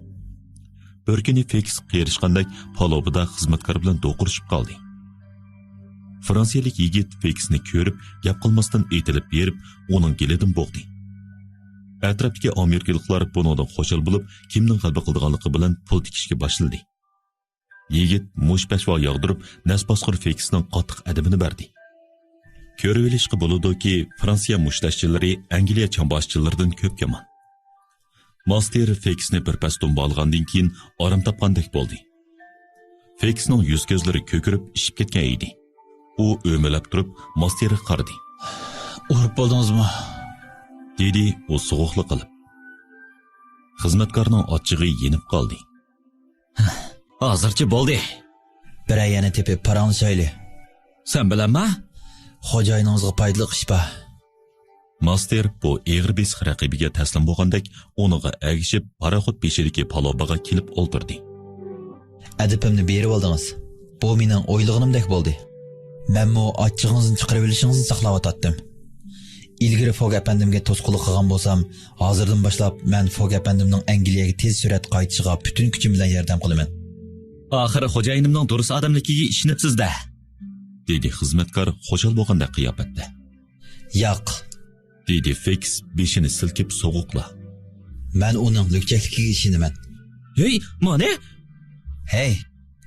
بىر كۈنى فېكس قېرىشقاندەك پالۇبىدا خىزمەتكار بىلەن دوقۇرۇشۇپ قالدى. فرانسىيەلىك يىگىت فېكسنى كۆرۈپ، گەپ قىلماستىن ئېتىلىپ بېرىپ، ئۇنىڭ گېلىدىن بوغدى. ئەتراپتىكى ئامېرىكىلىقلار بۇنىڭدىن خۇشال بولۇپ، كىمنىڭ غەلىبە قىلىدىغانلىقى بىلەن پۇل تىكىشكە باشلىدى. يىگىت مۇشت-پەشۋا ياغدۇرۇپ، نەس باسقۇر فېكسنىڭ قاتتىق ئەدىپىنى بەردى. كۆرۈۋېلىشقا بولىدۇكى، فرانسىيە مۇشتەشچىلىرى ئەنگلىيە چامباشچىلىرىدىن كۆپ يامان. ماستېر فېكسنى بىر پەس دۇمبالىغاندىن كېيىن ئارام تاپقاندەك بولدى. فېكسنىڭ يۈز-كۆزلىرى كۆكىرىپ ئىششىپ كەتكەن ئىدى. ئۇ ئۆمىلەپ تۇرۇپ ماستېرغا قارىدى. ئۇرۇپ بولدىڭىزمۇ؟ دېدى ئۇ سوغۇقلا قىلىپ. خىزمەتكارنىڭ ئاچچىقى يېنىپ قالدى. ھازىرچە بولدى. بىرەر يەرنى تېپىپ پاراڭلىشايلى. سەن بىلەنما؟ خوجايىنىڭىزغا پايدىلىق ئىش بار. ماستېر بۇ ئېغىر بېسىق رەقىبىگە تەسلىم بولغاندەك، ئۇنىڭغا ئەگىشىپ، پاراخوت بېشىدىكى پالۇبىغا كېلىپ ئولتۇردى. ئەدىپىمنى بېرىۋالدىڭىز. بۇ مېنىڭ ئويلىغىنىمدەك بولدى. مەنمۇ ئاچچىقىڭىزنى چىقىرىۋېلىشىڭىزنى ساقلاۋاتاتتىم. ئىلگىرى فوگ ئەپەندىمگە توسقۇنلۇق قىلغان بولسام، ھازىردىن باشلاپ مەن فوگ ئەپەندىمنىڭ ئەنگلىيەگە تېز سۈرئەتتە قايتىشىغا پۈتۈن كۈچۈم بىلەن ياردەم قىلىمەن. ئاخىرى خوجايىنىمنىڭ دۇرۇس ئادەملىكىگە ئىشىنىپسىز-دە، دېدى خىزمەتكار خۇشال بولغاندەك قىياپەتتە. ياق، دېدى فېكس بېشىنى سىلكىپ سوغۇقلا. مەن ئۇنىڭ لۈكچەكلىكىگە ئىشىنىمەن. ھەي، مانا! ھەي،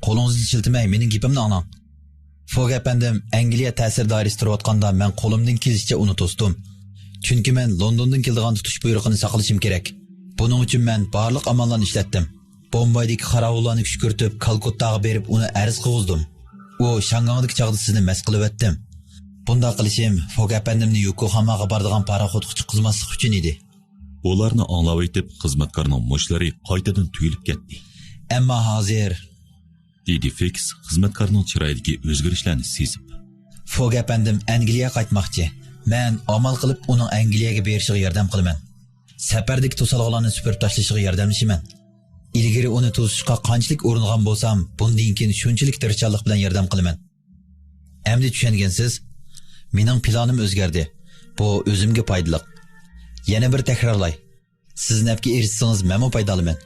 قولىڭىزنى شىلتىمەي، مېنىڭ گېپىمنى ئاڭلاڭ. فوگ ئەپەندىم ئەنگلىيە تەسىر دائىرىسىدە تۇرۇۋاتقاندا مەن قولۇمدىن كېلىشىچە ئۇنى توستۇم. چۈنكى مەن لوندوندىن كېلىدىغان تۇتۇش بۇيرۇقىنى ساقلىشىم كېرەك. بۇنىڭ ئۈچۈن مەن بارلىق ئاماللارنى ئىشلەتتىم. بومبايدىكى قاراۋۇللارنى كۈشكۈرتۈپ، كالكۇتتاغا بېرىپ ئۇنى ئەرز قىلغۇزدۇم. ئۇ شياڭگاڭدىكى چاغدا سىزنى مەست قىلىۋەتتىم. بۇنداق قىلىشىم فوگ ئەپەندىمنى يوكوخاماغا بارىدىغان پاراخوتقا چىققۇزماسلىق ئۈچۈن ئىدى. بۇلارنى ئاڭلاۋېتىپ، خىزمەتكارنىڭ مۇشتلىرى قايتىدىن تۈگۈلۈپ كەتتى. ئەمما ھازىر، دېدى فېكس خىزمەتكارنىڭ چىرايىدىكى ئۆزگىرىشلەرنى سېزىپ. فوگ ئەپەندىم ئەنگلىيەگە قايتماقچى. مەن ئامال قىلىپ ئۇنىڭ ئەنگلىيەگە بېرىشىغا ياردەم قىلىمەن. سەپەردىكى توسالغۇلارنى سۈپۈرۈپ تاشلىشىغا ياردەملىشىمەن. ئىلگىرى ئۇنى توسۇشقا قانچىلىك ئۇرۇنغان بولسام، بۇندىن كېيىن شۇنچىلىك تىرىشچانلىق بىلەن ياردەم قىلىمەن. ئەمدى چۈشەنگەنسىز؟ مېنىڭ پىلانىم ئۆزگەردى. بۇ ئۆزۈمگە پايدىلىق. يەنە بىر تەكرارلاي. سىز نەپكە ئېرىشسىڭىز، مەنمۇ پايدا ئالىمەن.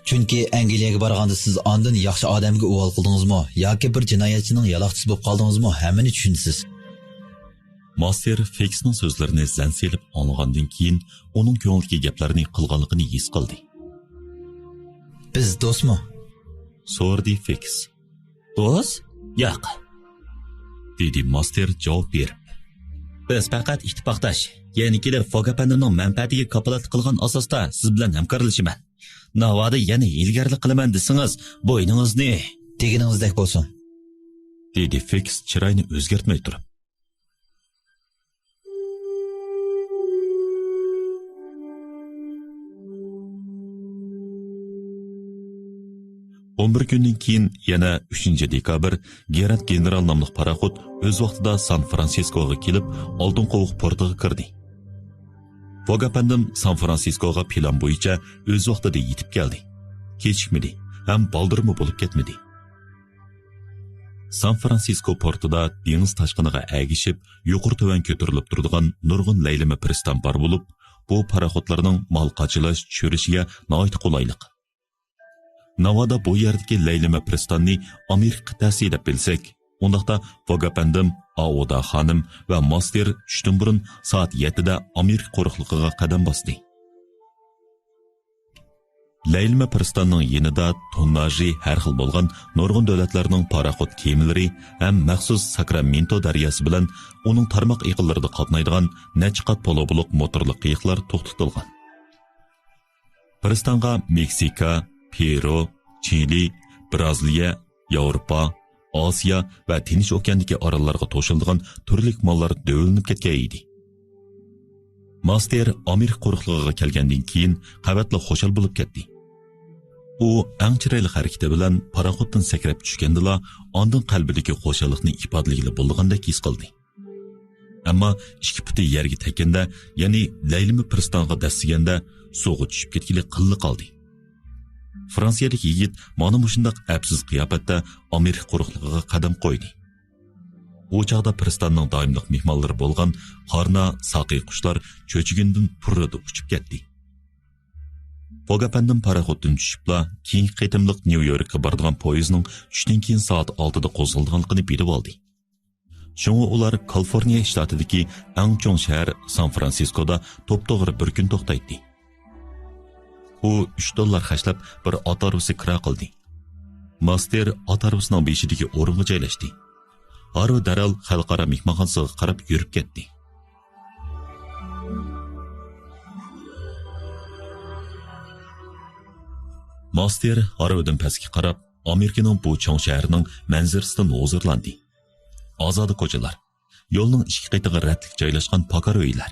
چۈنكى ئەنگلىيەگە بارغاندا سىز ئاندىن ياخشى ئادەمگە ئۇۋال قىلدىڭىزمۇ ياكى بىر جىنايەتچىنىڭ يالاقچىسى بولۇپ قالدىڭىزمۇ، ھەممىنى چۈشىنىسىز. ماستېر فېكسنىڭ سۆزلىرىنى زەن سېلىپ ئاڭلىغاندىن كېيىن، ئۇنىڭ كۆڭلىدىكى گەپلەرنى قىلغانلىقىنى ھېس قىلدى. بىز دوستمۇ؟ سورىدى فېكس. دوست؟ ياق، دېدى ماستېر جاۋاب بېرىپ. بىز پەقەت ئىتتىپاقداش. يەنە كېلىپ فوگ ئەپەندىمنىڭ مەنپەئەتىگە كاپالەتلىك قىلغان ئاساستا سىز بىلەن ھەمكارلىشىمەن. ناۋادا يەنە ھىيلىگەرلىك قىلىمەن دېسىڭىز، بوينىڭىزنى. دېگىنىڭىزدەك بولسۇن. دېدى فىكس چىرايىنى ئۆزگەرتمەي تۇرۇپ. ئون بىر كۈندىن كېيىن، يەنە ئۈچىنچى دېكابىر، گېرانت گېنېرال ناملىق پاراخوت ئۆز ۋاقتىدا سان فرانسىسكوغا كېلىپ، ئالتۇن قوۋۇق پورتىغا كىردى. فوگ ئەپەندىم سان فرانسىسكوغا پىلان بويىچە ئۆز ۋاقتىدا يېتىپ كەلدى. كېچىكمىدى ھەم بالدۇرمۇ بولۇپ كەتمىدى. سان فرانسىسكو پورتىدا دېڭىز تاشقىنىغا ئەگىشىپ، يۇقىرى تۆۋەن كۆتۈرۈلۈپ تۇرىدىغان نۇرغۇن لەيلىمە پىرىستان بار بولۇپ، بۇ پاراخوتلارنىڭ مال قاچىلاش، چۈشۈرۈشىگە ناھايىتى قولايلىق. ناۋادا بۇ يەردىكى لەيلىمە پىرىستاننى ئامېرىكا قىتئەسى دەپ بىلسەك، ئۇنداقتا فوگ ئەپەندىم، ئاۋۇدا خانىم ۋە ماستېر چۈشتىن بۇرۇن سائەت يەتتىدە ئامېرىكا قۇرۇقلۇقىغا قەدەم باستى. لەيلىمە پىرىستاننىڭ يېنىدا تونناژى ھەر خىل بولغان نۇرغۇن دۆلەتلەرنىڭ پاراخوت كېمىلىرى ھەم مەخسۇس ساكرامېنتو دەرياسى بىلەن ئۇنىڭ تارماق ئېقىنلىرىدا قاتنايدىغان نەچچە قات پولۇ بولۇق موتورلۇق قېيىقلار توختىتىلغان. پىرىستانغا مېكسىكا، پېرۇ، چىلى، بىرازىلىيە، ياۋروپا، ئاسىيا ۋە تىنچ ئوكياندىكى ئاراللارغا توشۇلىدىغان تۈرلۈك ماللار دۆۋىلىنىپ كەتكەن ئىدى. ماستېر ئامېرىكا قۇرۇقلۇقىغا كەلگەندىن كېيىن، قەۋەتلا خۇشال بولۇپ كەتتى. ئۇ ئەڭ چىرايلىق ھەرىكىتى بىلەن پاراخوتتىن سەكرەپ چۈشكەندىلا، ئاندىن قەلبىدىكى خۇشاللىقنى ئىپادىلىگىلى بولىدىغاندەك ھېس قىلدى. ئەمما ئىككى پۇتى يەرگە تەگكەندە، يەنى لەيلىمە پىرىستانغا دەسسىگەندە، سۇغا چۈشۈپ كەتكىلى قىللا قالدى. فرانسىيەلىك يىگىت مانا مۇشۇنداق ئەپسىز قىياپەتتە ئامېرىكا قۇرۇقلۇقىغا قەدەم قويدى. ئۇ چاغدا پىرىستاننىڭ دائىملىق مېھمانلىرى بولغان قارنا، ساقىي قۇشلار چۆچۈگىنىدىن پۇررىدە ئۇچۇپ كەتتى. فوگ ئەپەندىم پاراخوتتىن چۈشۈپلا، كېيىنكى قېتىملىق نيۇ يوركقا بارىدىغان پويىزنىڭ چۈشتىن كېيىن سائەت ئالتىدا قوزغىلىدىغانلىقىنى بىلىۋالدى. شۇڭا ئۇلار كالىفورنىيە شتاتىدىكى ئەڭ چوڭ شەھەر سان فرانسىسكودا توپتوغرا بىر كۈن توختايتتى. ئۇ ئۈچ دوللار خەجلەپ، بىر ئات ھارۋىسى كىرا قىلدى. ماستېر ئات ھارۋىسىنىڭ بېشىدىكى ئورۇنغا جايلاشتى. ھارۋا دەرھال خەلقئارا مېھمانخانىسىغا قاراپ يۈرۈپ كەتتى. ماستېر ھارۋىدىن پەسكە قاراپ، ئامېرىكىنىڭ بۇ چوڭ شەھىرىنىڭ مەنزىرىسىدىن ھۇزۇرلاندى. ئازادە كوچىلار، يولنىڭ ئىككى قېتىغا رەتلىك جايلاشقان پاكار ئۆيلەر،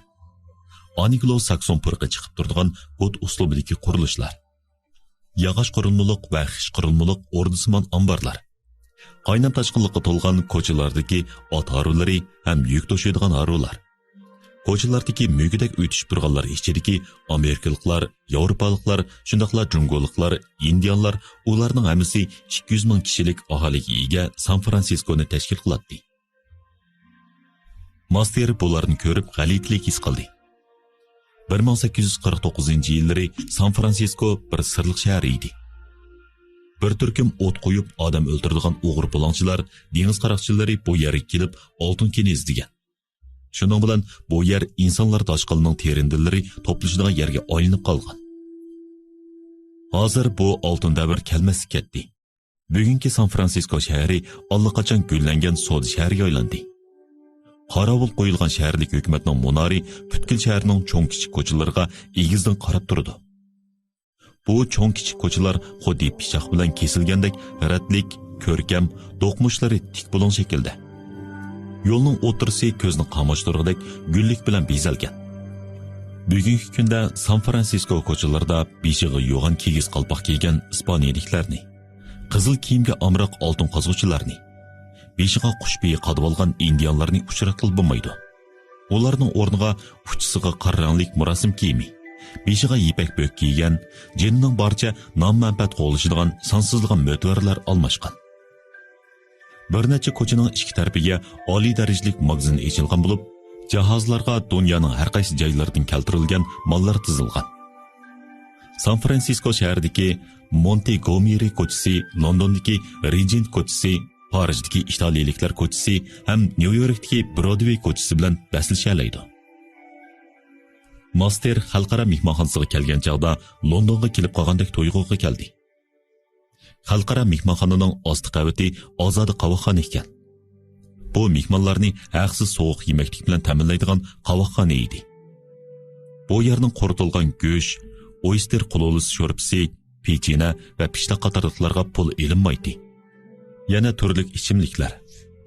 ئانگلو ساكسون پۇرىقى چىقىپ تۇرىدىغان گوت ئۇسلۇبىدىكى قۇرۇلۇشلار، ياغاچ قۇرۇلمىلىق ۋە خىش قۇرۇلمىلىق ئوردىسىمان ئامبارلار، قاينام تاشقىنلىققا تولغان كوچىلاردىكى ئات ھارۋىلىرى ھەم يۈك توشۇيدىغان ھارۋىلار، كوچىلاردىكى مۈگدەك ئۆتۈشۈپ تۇرغانلار ئىچىدىكى ئامېرىكىلىقلار، ياۋروپالىقلار، شۇنداقلا جۇڭگولۇقلار، ئىندىيانلار، ئۇلارنىڭ ھەممىسى ئىككى يۈز مىڭ كىشىلىك ئاھالىگە ئىگە سان فرانسىسكونى تەشكىل قىلاتتى. ماستېر بۇلارنى كۆرۈپ غەلىتىلىك ھېس قىلدى. بىر مىڭ سەككىز يۈز قىرىق توققۇزىنچى يىللىرى سان فرانسىسكو بىر سىرلىق شەھەر ئىدى. بىر تۈركۈم ئوت قويۇپ ئادەم ئۆلتۈرىدىغان ئوغرى بۇلاڭچىلار، دېڭىز قاراقچىلىرى بۇ يەرگە كېلىپ ئالتۇن كېنى ئىزدىگەن. شۇنىڭ بىلەن بۇ يەر ئىنسانلار داشقىلىنىڭ تېرىندىلىرى توپلىشىدىغان يەرگە ئايلىنىپ قالغان. ھازىر بۇ ئالتۇن دەۋر كەلمەسلىك كەتتى. بۈگۈنكى سان فرانسىسكو شەھىرى ئاللىقاچان گۈللەنگەن سودا شەھىرىگە ئايلاندى. قاراۋۇل قويۇلغان شەھەرلىك ھۆكۈمەتنىڭ مۇنارى پۈتكۈل شەھەرنىڭ چوڭ كىچىك كوچىلىرىغا ئېگىزدىن قاراپ تۇرىدۇ. بۇ چوڭ كىچىك كوچىلار خۇددى پىچاق بىلەن كېسىلگەندەك رەتلىك، كۆركەم، دوقمۇشلىرى تىك بۇلۇڭ شەكىلدە. يولنىڭ ئوتتۇرىسى كۆزنى قاماشتۇرغۇدەك گۈللۈك بىلەن بېزەلگەن. بۈگۈنكى كۈندە سان فرانسىسكو كوچىلىرىدا بېشىغا يوغان كىگىز قالپاق كىيگەن ئىسپانىيىلىكلەرنى، قىزىل كىيىمگە ئامراق ئالتۇن قازغۇچىلارنى، بېشىغا قۇش پېيى قادىۋالغان ئىندىيانلارنى ئۇچراتقىلى بولمايدۇ. ئۇلارنىڭ ئورنىغا ئۇچىسىغا قارا رەڭلىك مۇراسىم كىيىمى، بېشىغا يىپەك بۆك كىيگەن، جېنىنىڭ بارىچە نام-مەنپەئەت قوغلىشىدىغان سانسىزلىغان مۆتىۋەرلەر ئالماشقان. بىر نەچچە كوچىنىڭ ئىككى تەرىپىگە ئالىي دەرىجىلىك ماگىزىن ئېچىلغان بولۇپ، جاھازلارغا دۇنيانىڭ ھەر قايسى جايلىرىدىن كەلتۈرۈلگەن ماللار تىزىلغان. سان فرانسىسكو شەھىرىدىكى مونتگومېرى كوچىسى، لوندوندىكى رېجېنت كوچىسى، پارىژدىكى ئىتالىيىلىكلەر كوچىسى ھەم نيۇ يوركتىكى برودۋېي كوچىسى بىلەن بەسلىشەلەيدۇ. ماستېر خەلقئارا مېھمانخانىسىغا كەلگەن چاغدا لوندونغا كېلىپ قالغاندەك تۇيغۇغا كەلدى. خەلقئارا مېھمانخانىنىڭ ئاستى قەۋىتى ئازادە قاۋاقخانا ئىكەن. بۇ مېھمانلارنى ھەقسىز سوغۇق يېمەكلىك بىلەن تەمىنلەيدىغان قاۋاقخانا ئىدى. بۇ يەرنىڭ قۇرۇتۇلغان گۆش، ئويستېر قۇلۇلىسى شورپىسى، پېچىنە ۋە پىشتاق قاتارلىقلارغا پۇل ئېلىنمايتتى. يەنە تۈرلۈك ئىچىملىكلەر،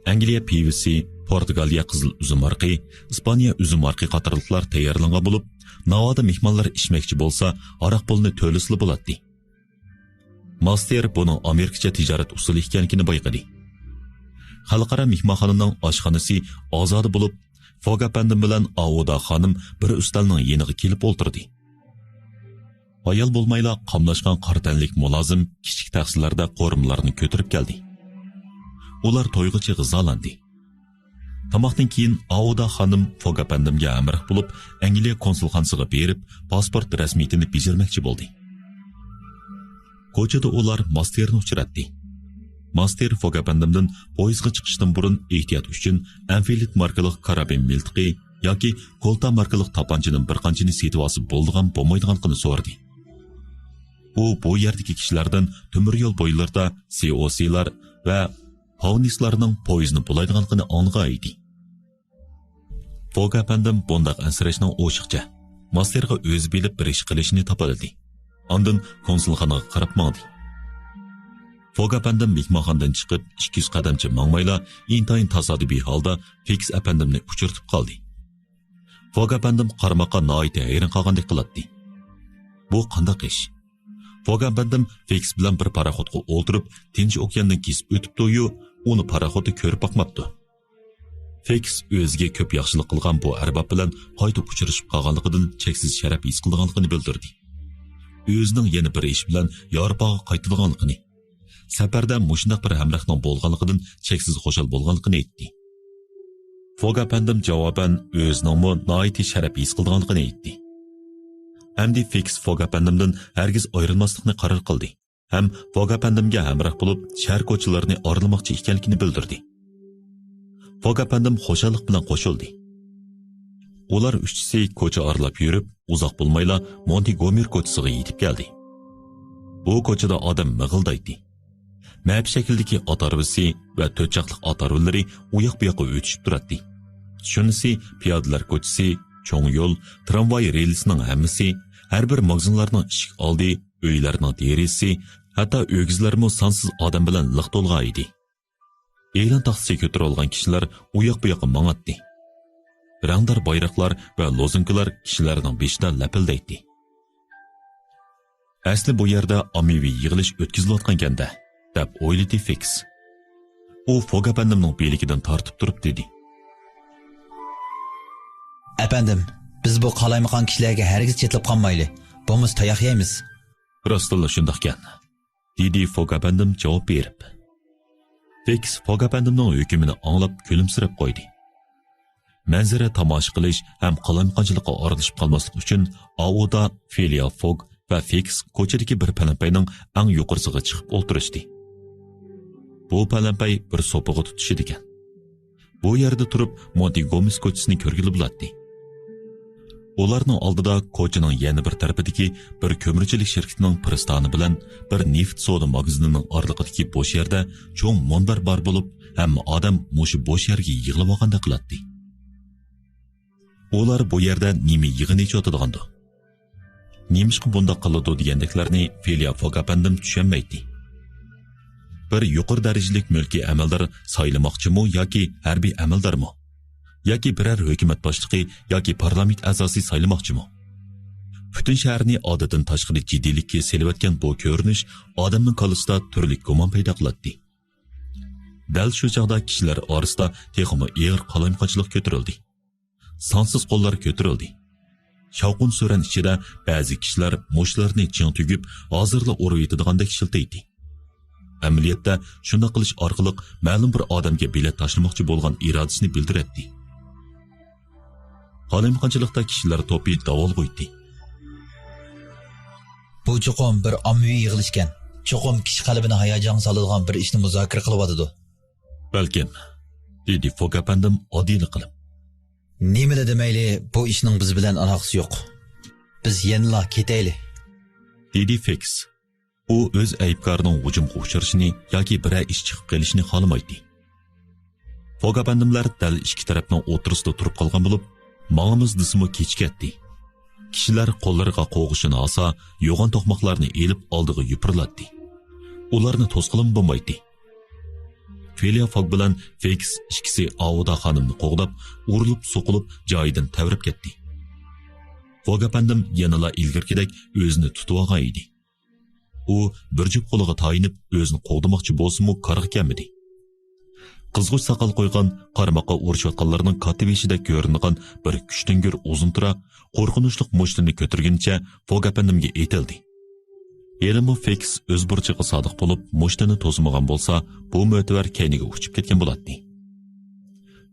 ئەنگلىيە پىۋىسى، پورتۇگالىيە قىزىل ئۈزۈم ھارىقى، ئىسپانىيە ئۈزۈم ھارىقى قاتارلىقلار تەييارلانغان بولۇپ، ناۋادا مېھمانلار ئىچمەكچى بولسا، ھاراق پۇلىنى تۆلىسىلا بولاتتى. ماستېر بۇنىڭ ئامېرىكىچە تىجارەت ئۇسۇلى ئىكەنلىكىنى بايقىدى. خەلقئارا مېھمانخانىنىڭ ئاشخانىسى ئازادە بولۇپ، فوگ ئەپەندىم بىلەن ئاۋۇدا خانىم بىر ئۈستەلنىڭ يېنىغا كېلىپ ئولتۇردى. ھايال بولمايلا قاملاشقان قارا تەنلىك مۇلازىم كىچىك تەخسىلەردە قورۇمىلارنى كۆتۈرۈپ كەلدى. ئۇلار تويغۇچى غىزالاندى. تاماقتىن كېيىن ئاۋۇدا خانىم فوگ ئەپەندىمگە ھەمراھ بولۇپ، ئەنگلىيە كونسۇلخانىسىغا بېرىپ، پاسپورت رەسمىيىتىنى بېجىرمەكچى بولدى. كوچىدا ئۇلار ماستېرنى ئۇچراتتى. ماستېر فوگ ئەپەندىمدىن پويىزغا چىقىشتىن بۇرۇن ئېھتىيات ئۈچۈن ئەنفىلد ماركىلىق كارابىن مىلتىقى ياكى كولتا ماركىلىق تاپانچىنىڭ بىر قانچىنى سېتىۋالسا بولىدىغان بولمايدىغانلىقىنى سورىدى. ئۇ بۇ يەردىكى كىشىلەردىن تۆمۈر يول بويلىرىدا سىئوسىلار ۋە پاۋنىسلارنىڭ پويىزنى بۇلايدىغانلىقىنى ئاڭلىغان ئىدى. فوگ ئەپەندىم بۇنداق ئەنسىرەشنىڭ ئوشۇقچە، ماستېرغا ئۆزى بىلىپ بىر ئىش قىلىشنى تاپالىدى. ئاندىن كونسۇلخانىغا قاراپ ماڭدى. فوگ ئەپەندىم مېھمانخانىدىن چىقىپ، ئىككى يۈز قەدەمچە ماڭمايلا، ئىنتايىن تاسادىپىي ھالدا فېكس ئەپەندىمنى ئۇچرىتىپ قالدى. فوگ ئەپەندىم قارىماققا ناھايىتى ھەيران قالغاندەك قىلاتتى. بۇ قانداق ئىش؟ فوگ ئەپەندىم فېكس بىلەن بىر پاراخوتقا ئولتۇرۇپ، تىنچ ئوكياندىن كېسىپ ئۆتۈپتۇ-يۇ، ئۇنى پاراخوتتا كۆرۈپ باقماپتۇ. فېكس ئۆزىگە كۆپ ياخشىلىق قىلغان بۇ ئەرباب بىلەن قايتا ئۇچرىشىپ قالغانلىقىدىن چەكسىز شەرەپ ھېس قىلىدىغانلىقىنى بىلدۈردى. ئۆزىنىڭ يەنە بىر ئىش بىلەن ياۋروپاغا قايتىدىغانلىقىنى، سەپەردە مۇشۇنداق بىر ھەمراھنىڭ بولغانلىقىدىن چەكسىز خۇشال بولغانلىقىنى ئېيتتى. فوگ ئەپەندىم جاۋابەن ئۆزىنىڭمۇ ناھايىتى شەرەپ ھېس قىلىدىغانلىقىنى ئېيتتى. ئەمدى فېكس فوگ ئەپەندىمدىن ھەرگىز ئايرىلماسلىقنى قارار قىلدى ھەم فوگ ئەپەندىمگە ھەمراھ بولۇپ، شەھەر كوچىلىرىنى ئارىلىماقچى ئىكەنلىكىنى بىلدۈردى. فوگ ئەپەندىم خۇشاللىق بىلەن قوشۇلدى. ئۇلار ئۈچىسى كوچا ئارىلاپ يۈرۈپ، ئۇزاق بولمايلا مونتىگومېر كوچىسىغا يېتىپ كەلدى. بۇ كوچىدا ئادەم مىغىلدايتتى. مەپە شەكىلدىكى ئات ھارۋىسى ۋە تۆت چاقلىق ئات ھارۋىلىرى ئۇياق-بۇياققا ئۆتۈشۈپ تۇراتتى. شۇنىسى پىيادىلەر كوچىسى، چوڭ يول، تىرامۋاي رېلىسىنىڭ ھەممىسى، ھەر بىر ماگىزىنلارنىڭ ئىشىك ئالدى، ئۆيلەرنىڭ دېرىزىسى، ھەتتا ئۆگزىلەرمۇ سانسىز ئادەم بىلەن لىق تولغان ئىدى. ئېلان تاختىسى كۆتۈرۈلگەن كىشىلەر ئۇياق-بۇياققا ماڭاتتى. رەڭدار بايراقلار ۋە لوزۇنكىلار كىشىلەرنىڭ بېشىدا لەپىلدەيتتى. ئەسلى بۇ يەردە ئاممىۋى يىغىلىش ئۆتكۈزۈلۈۋاتقانكەن-دە، دەپ ئويلىدى فېكس. ئۇ فوگ ئەپەندىمنىڭ بىلىكىدىن تارتىپ تۇرۇپ دېدى. ئەپەندىم، بىز بۇ قالايمىقان كىشىلەرگە ھەرگىز چېتىلىپ قالمايلى. بولمىسا تاياق يەيمىز. راستتىنلا شۇنداقكەن، دېدى فوگ ئەپەندىم جاۋاب بېرىپ. فېكس فوگ ئەپەندىمنىڭ ھۆكمىنى ئاڭلاپ كۈلۈمسىرەپ قويدى. مەنزىرە تاماشا قىلىش ھەم قالايمىقانچىلىققا ئارىلىشىپ قالماسلىق ئۈچۈن ئاۋۇدا فىلىيا فوگ ۋە فېكس كوچىدىكى بىر پەلەمپەينىڭ ئەڭ يۇقىرىسىغا چىقىپ ئولتۇرۇشتى. بۇ پەلەمپەي بىر سوپىغا تۇتىشىدىكەن. بۇ يەردە تۇرۇپ مونتى گومېز كوچىسىنى كۆرگىلى بولاتتى. ئۇلارنىڭ ئالدىدا كوچىنىڭ يەنە بىر تەرىپىدىكى بىر كۆمۈرچىلىك شىركىتىنىڭ پىرىستانى بىلەن بىر نېفىت سودا ماگىزىنىنىڭ ئارىلىقىدىكى بوش يەردە چوڭ مۇنبەر بار بولۇپ، ھەممە ئادەم مۇشۇ بوش يەرگە يىغىلىۋالغاندەك قىلاتتى. ئۇلار بۇ يەردە نېمە يىغىن ئېچىۋاتىدىغاندۇ؟ نېمىشقا بۇنداق قىلىدۇ دېگەندەكلەرنى فىليا فوگ ئەپەندىم چۈشەنمەيتتى. بىر يۇقىرى دەرىجىلىك مۈلكىي ئەمەلدار سايلىماقچىمۇ ياكى ھەربىي ئەمەلدارمۇ؟ ياكى بىرەر ھۆكۈمەت باشلىقى ياكى پارلامېنت ئەزاسى سايلىماقچىمۇ؟ پۈتۈن شەھەرنى ئادەتتىن تاشقىرى جىددىيلىككە سېلىۋەتكەن بۇ كۆرۈنۈش ئادەمنىڭ كاللىسىدا تۈرلۈك گۇمان پەيدا قىلاتتى. دەل شۇ چاغدا كىشىلەر ئارىسىدا تېخىمۇ ئېغىر قالايمىقانچىلىق كۆتۈرۈلدى. سانسىز قوللار كۆتۈرۈلدى. شاۋقۇن-سۈرەن ئىچىدە بەزى كىشىلەر مۇشتلىرىنى چىڭ تۈگۈپ، ھازىرلا ئۇرۇۋېتىدىغاندەك شىلتىيتتى. ئەمەلىيەتتە، شۇنداق قىلىش ئارقىلىق مەلۇم بىر ئادەمگە بېلەت تاشلىماقچى بولغان ئىرادىسىنى بىلدۈرەتتى. قالايمىقانچىلىقتا كىشىلەر توپى داۋالغۇيتتى. بۇ چوقۇم بىر ئاممىۋى يىغىلىشكەن. چوقۇم كىشى قەلبىنى ھاياجانغا سالىدىغان بىر ئىشنى مۇزاكىرە قىلىۋاتىدۇ. بەلكىم، دېدى فوگ ئەپەندىم ئاددىيلا قىلىپ. نېمىلا دېمەيلى، بۇ ئىشنىڭ بىز بىلەن ئالاقىسى يوق. بىز يەنىلا كېتەيلى، دېدى فېكس. ئۇ ئۆز ئەيىبكارىنىڭ ھۇجۇمغا ئۇچرىشىنى ياكى بىرەر ئىش چىقىپ قېلىشىنى خالىمايتتى. فوگ ئەپەندىملەر دەل ئىككى تەرەپنىڭ ئوتتۇرىسىدا تۇرۇپ قالغان بولۇپ، ماڭىمىز دېسىمۇ كېچىكەتتى. كىشىلەر قوللىرىغا قوغۇشىنى ئالسا، يوغان توقماقلارنى ئېلىپ ئالدىغا يوپۇرۇلاتتى. ئۇلارنى توسقىلىمۇ بولمايتتى. فېلىيا فوگ بىلەن فېكس ئىككىسى ئاۋۇدا خانىمنى قوغداپ، ئۇرۇلۇپ-سوقۇلۇپ جايىدىن تەۋرەپ كەتتى. فوگ ئەپەندىم يەنىلا ئىلگىرىكىدەك ئۆزىنى تۇتۇۋالغان ئىدى. ئۇ بىر جۈپ قولىغا تايىنىپ ئۆزىنى قوغدىماقچى بولسىمۇ كارغا كەلمىدى. قىزغۇچ ساقال قويغان، قارىماققا ئۇرۇشۇۋاتقانلارنىڭ كاتتىبېشىدەك كۆرۈنىدىغان بىر كۈچتۈڭگۈر ئۇزۇن تۇرا، قورقۇنچلۇق مۇشتىنى كۆتۈرگىنىچە فوگ ئەپەندىمگە ئېتىلدى. ھېلىمۇ فېكس ئۆز بۇرچىغا سادىق بولۇپ، مۇشتىنى توسىمىغان بولسا، بۇ مۆتىۋەر كەينىگە ئۇچۇپ كەتكەن بولاتتى.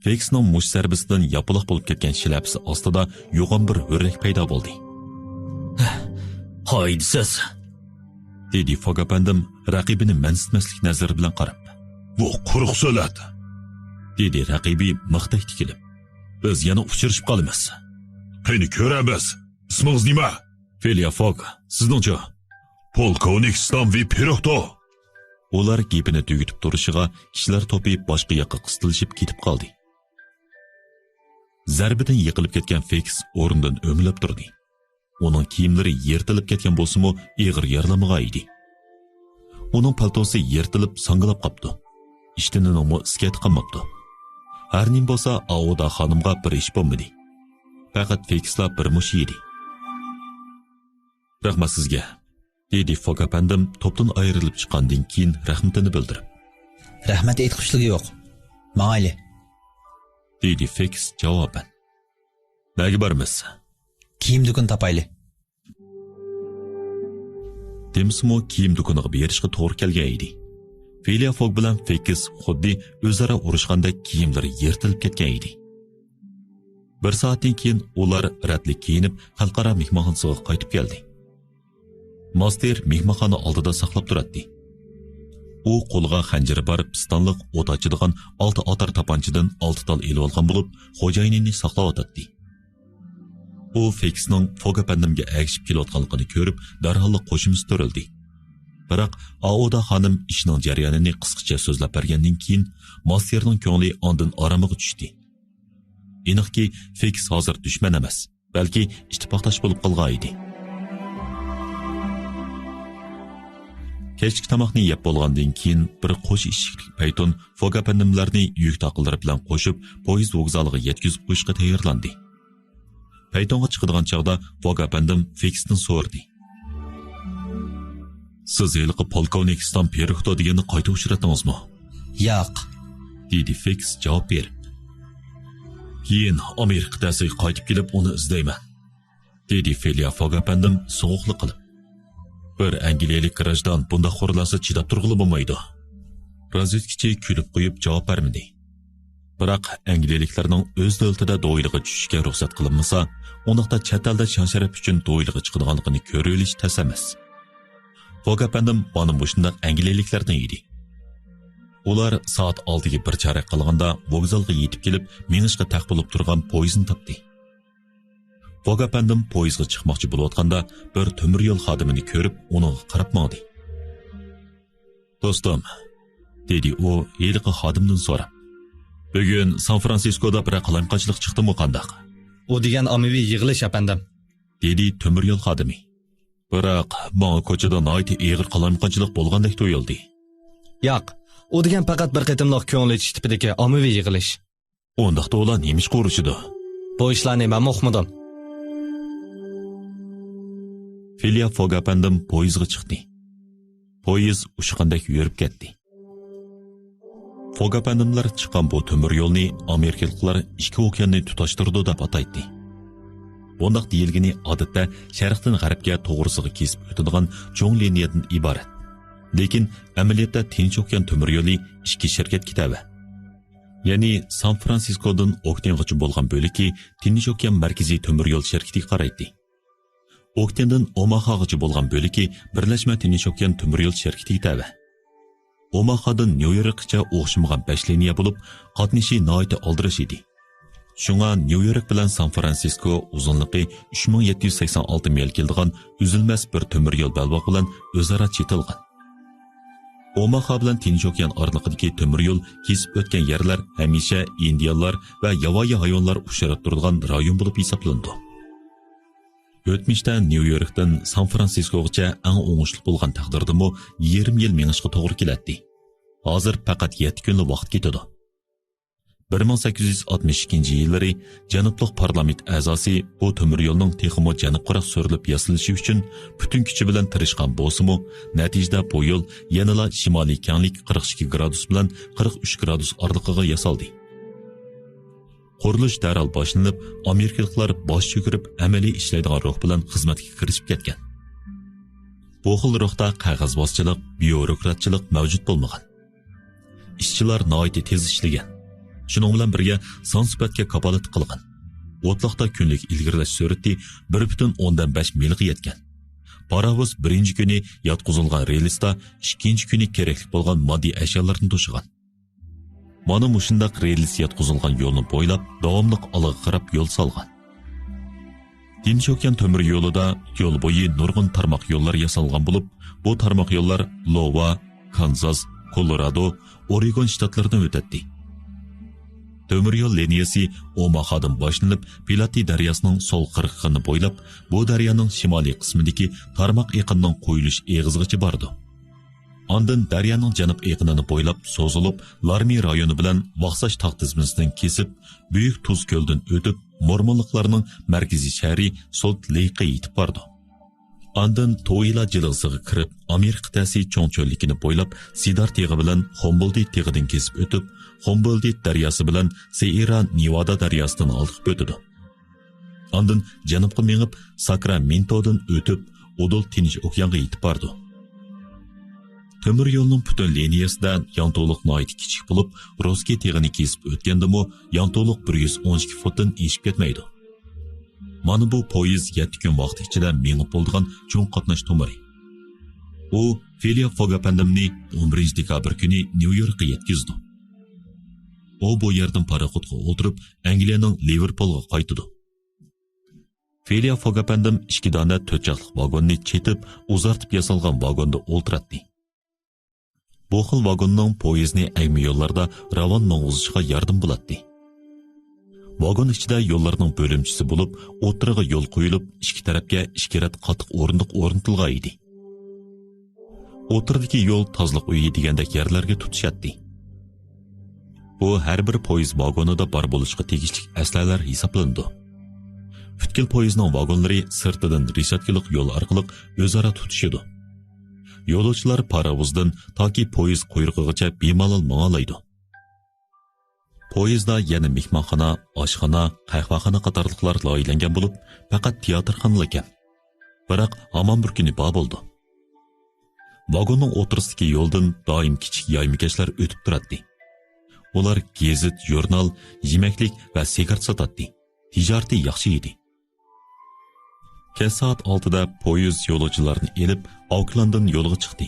فېكسنىڭ مۇشت زەربىسىدىن ياپىلاق بولۇپ كەتكەن شىلەپىسى ئاستىدا يوغان بىر ھۆررەك پەيدا بولدى. «ھايدىسىز!» دېدى فوگ ئەپەندىم رەقىبىنى مەنسىتمەسلىك نەزىرى بىلەن قاراپ. «بۇ قۇرۇق سۆلەت!» دېدى رەقىبى مىختەك تىكىلىپ. «بىز يەنە ئۇچرىشىپ قالىمىز.» «قېنى كۆرەمىز. ئىسمىڭىز نېمە؟» «فېلىيا فوگ. سىزنىڭچۇ؟» «پولكوۋنىك ستانۋى پېروكتو.» ئۇلار گېپىنى تۈگىتىپ تۇرۇشىغا كىشىلەر توپى باشقا ياققا قىستىلىشىپ كېتىپ قالدى. زەربىدىن يىقىلىپ كەتكەن فېكس ئورنىدىن ئۆمىلەپ تۇردى. ئۇنىڭ كىيىملىرى يىرتىلىپ كەتكەن بولسىمۇ، ئېغىر يارىلانمىغان ئىدى. ئۇنىڭ پالتوسى يىرتىلىپ ساڭگىلاپ قاپتۇ. ئىشتىنىنىڭمۇ ئىسكەتى قالماپتۇ. ھەر نېمە بولسا، ئاۋۇدا خانىمغا بىر ئىش بولمىدى. پەقەت فېكسلا بىر مۇش يېدى. «رەھمەت سىزگە.» دېدى فوگ ئەپەندىم توپتىن ئايرىلىپ چىققاندىن كېيىن رەھمىتىنى بىلدۈرۈپ. «رەھمەت ئېيتقۇچىلىكى يوق. ماڭايلى.» دېدى فېكس جاۋابەن. «نەگە بارىمىز؟» «كىيىم دۇكىنى تاپايلى.» دېمىسىمۇ كىيىم دۇكىنىغا بېرىشقا توغرا كەلگەن ئىدى. فېلىيا فوگ بىلەن فېكس خۇددى ئۆزئارا ئۇرۇشقاندەك كىيىملىرى يىرتىلىپ كەتكەن ئىدى. بىر سائەتتىن كېيىن ئۇلار رەتلىك كىيىنىپ، خەلقئارا مېھمانخانىسىغا قايتىپ كەلدى. ماستېر مېھمانخانا ئالدىدا ساقلاپ تۇراتتى. ئۇ قولىغا خەنجىرى بار پىستانلىق ئوت ئاچىدىغان ئالتە ئاتار تاپانچىدىن ئالتە تال ئېلىۋالغان بولۇپ، خوجايىنىنى ساقلاۋاتاتتى. ئۇ فېكسنىڭ فوگ ئەپەندىمگە ئەگىشىپ كېلىۋاتقانلىقىنى كۆرۈپ، دەرھاللا قوشۇمىسى تۈرۈلدى. بىراق ئاۋۇدا خانىم ئىشنىڭ جەريانىنى قىسقىچە سۆزلەپ بەرگەندىن كېيىن، ماستېرنىڭ كۆڭلى ئاندىن ئارامىغا چۈشتى. ئېنىقكى، فېكس ھازىر دۈشمەن ئەمەس، بەلكى ئىتتىپاقداش بولۇپ قالغان ئىدى. كەچلىك تاماقنى يەپ بولغاندىن كېيىن، بىر قوش ئىشىكلىك پەيتون فوگ ئەپەندىملەرنى يۈك تاقىلىرى بىلەن قوشۇپ، پويىز ۋوگزالىغا يەتكۈزۈپ قويۇشقا تەييارلاندى. پەيتونغا چىقىدىغان چاغدا فوگ ئەپەندىم فېكستىن سورىدى. «سىز ھېلىقى پولكوۋنىك ستان پېروكتو دېگەننى قايتا ئۇچراتتىڭىزمۇ؟» «ياق.» دېدى فېكس جاۋاب بېرىپ. «كېيىن ئامېرىكا تەسىگە قايتىپ كېلىپ ئۇنى ئىزدەيمەن.» دېدى فېلىيا فوگ ئەپەندىم سوغۇقلۇق قىلىپ. «بىر ئەنگلىيەلىك گراژدان بۇنداق خورلانسا چىداپ تۇرغىلى بولمايدۇ.» رازۋېدكىچى كۈلۈپ قويۇپ جاۋاب بەرمىدى. بىراق ئەنگلىيەلىكلەرنىڭ ئۆز دۆلىتىدە دوئىلىغا چۈشۈشكە رۇخسەت قىلىنمىسا، ئۇنداقتا چەت ئەلدە شان-شەرەپ ئۈچۈن دوئىلىغا چىقىدىغانلىقىنى كۆرۈۋېلىش تەس ئەمەس. فوگ ئەپەندىم مانا مۇشۇنداق ئەنگلىيەلىكلەردىن ئىدى. ئۇلار سائەت ئالتىگە بىر چارەك قالغاندا ۋوگزالغا يېتىپ كېلىپ، مېڭىشقا تەق بولۇپ تۇرغان پويىزنى تاپتى. فوگ ئەپەندىم پويىزغا چىقماقچى بولۇۋاتقاندا، بىر تۆمۈر يول خادىمىنى كۆرۈپ، ئۇنىڭغا قاراپ ماڭدى. «دوستۇم،» دېدى ئۇ ھېلىقى خادىمدىن سوراپ، «بۈگۈن سان فرانسىسكودا بىرەر قالايمىقانچىلىق چىقتىمۇ قانداق؟» «ئۇ دېگەن ئاممىۋى يىغىلىش، ئەپەندىم.» دېدى تۆمۈر يول خادىمى. «بىراق، ماڭا كوچىدا ناھايىتى ئېغىر قالايمىقانچىلىق بولغاندەك تۇيۇلدى.» «ياق، ئۇ دېگەن پەقەت بىر قېتىملىق كۆڭۈل ئېچىش تىپىدىكى ئاممىۋى يىغىلىش.» «ئۇنداقتا ئۇلار نېمە ئىشقا ئۇرۇشىدۇ؟» «بۇ ئىشلارنى مەنمۇ ئۇقمىدىم.» فېلىيا فوگ ئەپەندىم پويىزغا چىقتى. پويىز ئۇچقاندەك يۈرۈپ كەتتى. فوگ ئەپەندىملەر چىققان بۇ تۆمۈر يولنى ئامېرىكىلىقلار ئىككى ئوكياننى تۇتاشتۇرىدۇ دەپ ئاتايتتى. بۇنداق دېيىلگىنى ئادەتتە شەرقتىن غەربكە توغرىسىغا كېسىپ ئۆتىدىغان چوڭ لىنىيەدىن ئىبارەت. لېكىن ئەمەلىيەتتە تىنچ ئوكيان تۆمۈر يولى ئىككى شىركەتكە تەۋە. يەنى سان فرانسىسكودىن ئوكتېنغىچە بولغان بۆلىكى تىنچ ئوكيان مەركىزىي تۆمۈر يول شىركىتىگە قارايتتى. ئوكتېندىن ئوماخاغىچە بولغان بۆلىكى بىرلەشمە تىنچ ئوكيان تۆمۈر يول شىركىتىگە تەۋە. ئوماخادىن نيۇ يوركقىچە ئوخشىمىغان بەش لىنىيە بولۇپ، قاتنىشى ناھايىتى ئالدىراش ئىدى. شۇڭا نيۇ يورك بىلەن سان فرانسىسكو ئۇزۇنلۇقى ئۈچ مىڭ يەتتە يۈز سەكسەن ئالتە مىل كېلىدىغان ئۈزۈلمەس بىر تۆمۈر يول بەلباغ بىلەن ئۆزئارا چېتىلغان. ئوماخا بىلەن تىنچ ئوكيان ئارىلىقىدىكى تۆمۈر يول كېسىپ ئۆتكەن يەرلەر ھەمىشە ئىندىيانلار ۋە ياۋايى ھايۋانلار ئۇچراپ تۇرىدىغان رايون بولۇپ ھېسابلىنىدۇ. ئۆتمۈشتە نيۇ يوركتىن سان فرانسىسكوغىچە ئەڭ ئوڭۇشلۇق بولغان تەقدىردىمۇ يېرىم يىل مېڭىشقا توغرا كېلەتتى. ھازىر پەقەت يەتتە كۈنلا ۋاقىت كېتىدۇ. بىر مىڭ سەككىز يۈز ئاتمىش ئىككىنچى يىللىرى جەنۇبلۇق پارلامېنت ئەزاسى بۇ تۆمۈر يولنىڭ تېخىمۇ جەنۇبقىراق سۆرىلىپ ياسىلىشى ئۈچۈن پۈتۈن كۈچى بىلەن تىرىشقان بولسىمۇ، نەتىجىدە بۇ يول يەنىلا شىمالىي كەڭلىك قىرىق ئىككى گرادۇس بىلەن قىرىق ئۈچ گرادۇس ئارىلىقىغا ياسالدى. قۇرۇلۇش دەرھال باشلىنىپ، ئامېرىكىلىقلار باش چۆكۈرۈپ ئەمەلىي ئىشلەيدىغان روھ بىلەن خىزمەتكە كىرىشىپ كەتكەن. بۇ خىل روھتا قەغەزبازچىلىق، بيۇروكراتچىلىق مەۋجۇت بولمىغان. ئىشچىلار ناھايىتى تېز ئىشلىگەن. شۇنىڭ بىلەن بىرگە سان سۈپەتكە كاپالەتلىك قىلغان. ئوتلاقتا كۈنلۈك ئىلگىرىلەش سۈرئىتى بىر پۈتۈن ئوندىن بەش مىلغا يەتكەن. پاراۋۇز بىرىنچى كۈنى ياتقۇزۇلغان رېلىستا، ئىككىنچى كۈنى كېرەكلىك بولغان ماددىي ئەشيالارنى توشۇغان. مانا مۇشۇنداق رېلىس ياتقۇزۇلغان يولنى بويلاپ داۋاملىق ئالغا قاراپ يول سالغان. تىنچ ئوكيان تۆمۈر يولىدا يول بويى نۇرغۇن تارماق يوللار ياسالغان بولۇپ، بۇ تارماق يوللار لوۋا، كانزاس، كولورادو، ئورېگون شتاتلىرىدىن ئۆتەتتى. تۆمۈر يول لىنىيەسى ئوماخادىن باشلىنىپ، پىلاتى دەرياسىنىڭ سول قىرغىقىنى بويلاپ، بۇ دەريانىڭ شىمالىي قىسمىدىكى تارماق ئېقىننىڭ قويۇلۇش ئېغىزىغىچە بارىدۇ. ئاندىن دەريانىڭ جەنۇب ئېقىنىنى بويلاپ سوزۇلۇپ، لارمى رايونى بىلەن ۋاخساش تاغ تىزمىسىدىن كېسىپ، بۈيۈك تۇز كۆلدىن ئۆتۈپ، مورمونلۇقلارنىڭ مەركىزىي شەھىرى سولت لېيكقا يېتىپ بارىدۇ. ئاندىن توئىلا جىلغىسىغا كىرىپ، ئامېرىكا قىتئەسى چوڭ چۆللۈكىنى بويلاپ، سىدار تېغى بىلەن خۇمبولدىت تېغىدىن كېسىپ ئۆتۈپ، خۇمبولدىت دەرياسى بىلەن سېئېرا نېۋادا دەرياسىدىن ھالقىپ ئۆتىدۇ. ئاندىن جەنۇبقا مېڭىپ، ساكرامېنتودىن ئۆتۈپ، ئۇدۇل تىنچ ئوكيانغا يېتىپ بارىدۇ. تۆمۈر يولنىڭ پۈتۈن لىنىيەسىدە يانتۇلۇق ناھايىتى كىچىك بولۇپ، روسكى تېغىنى كېسىپ ئۆتكەندىمۇ يانتۇلۇق بىر يۈز ئون ئىككى فۇتتىن ئېشىپ كەتمەيدۇ. مانا بۇ پويىز يەتتە كۈن ۋاقىت ئىچىدە مېڭىپ بولىدىغان چوڭ قاتناش تومۇرى. ئۇ فىليا فوگ ئەپەندىمنى ئون بىرىنچى دېكابىر كۈنى نيۇ يوركقا يەتكۈزىدۇ. ئۇ بۇ يەردىن پاراخوتقا ئولتۇرۇپ، ئەنگلىيەنىڭ لىۋېرپولغا قايتىدۇ. فىليا فوگ ئەپەندىم ئىككى دانە تۆت چاقلىق ۋاگوننى چېتىپ، ئۇزارتىپ ياسالغان ۋاگوندا ئولتۇراتتى. بۇ خىل ۋاگوننىڭ پويىزنى ئەگمە يوللاردا راۋان ماڭغۇزۇشىغا ياردىمى بولاتتى. ۋاگون ئىچىدە يوللارنىڭ بۆلۈمچىسى بولۇپ، ئوتتۇرىغا يول قويۇلۇپ، ئىككى تەرەپكە ئىككى رەت قاتتىق ئورۇندۇق ئورنىتىلغان ئىدى. ئوتتۇرىدىكى يول تازىلىق ئۆيى دېگەندەك يەرلەرگە تۇتىشاتتى. بۇ ھەر بىر پويىز ۋاگونىدا بار بولۇشقا تېگىشلىك ئەسلىھەلەر ھېسابلىنىدۇ. پۈتكۈل پويىزنىڭ ۋاگونلىرى سىرتىدىن رېشاتكىلىق يول ئارقىلىق ئۆزئارا تۇتىشىدۇ. يولۇچىلار پاراۋۇزدىن تاكى پويىز قۇيرۇقىغىچە بىمالال ماڭالايدۇ. پويىزدا يەنە مېھمانخانا، ئاشخانا، قەھۋەخانا قاتارلىقلار لايىھەلەنگەن بولۇپ، پەقەت تىياتىرخانىلا كەم. بىراق ھامان بىر كۈنى بار بولىدۇ. ۋاگوننىڭ ئوتتۇرىسىدىكى يولدىن دائىم كىچىك يايمىكەشلەر ئۆتۈپ تۇراتتى. ئۇلار گېزىت، ژۇرنال، يېمەكلىك ۋە سىگارېت ساتاتتى. تىجارىتى ياخشى ئىدى. كەچ سائەت ئالتىدە پويىز يولۇچىلارنى ئېلىپ، ئاوكلاندتىن يولغا چىقتى.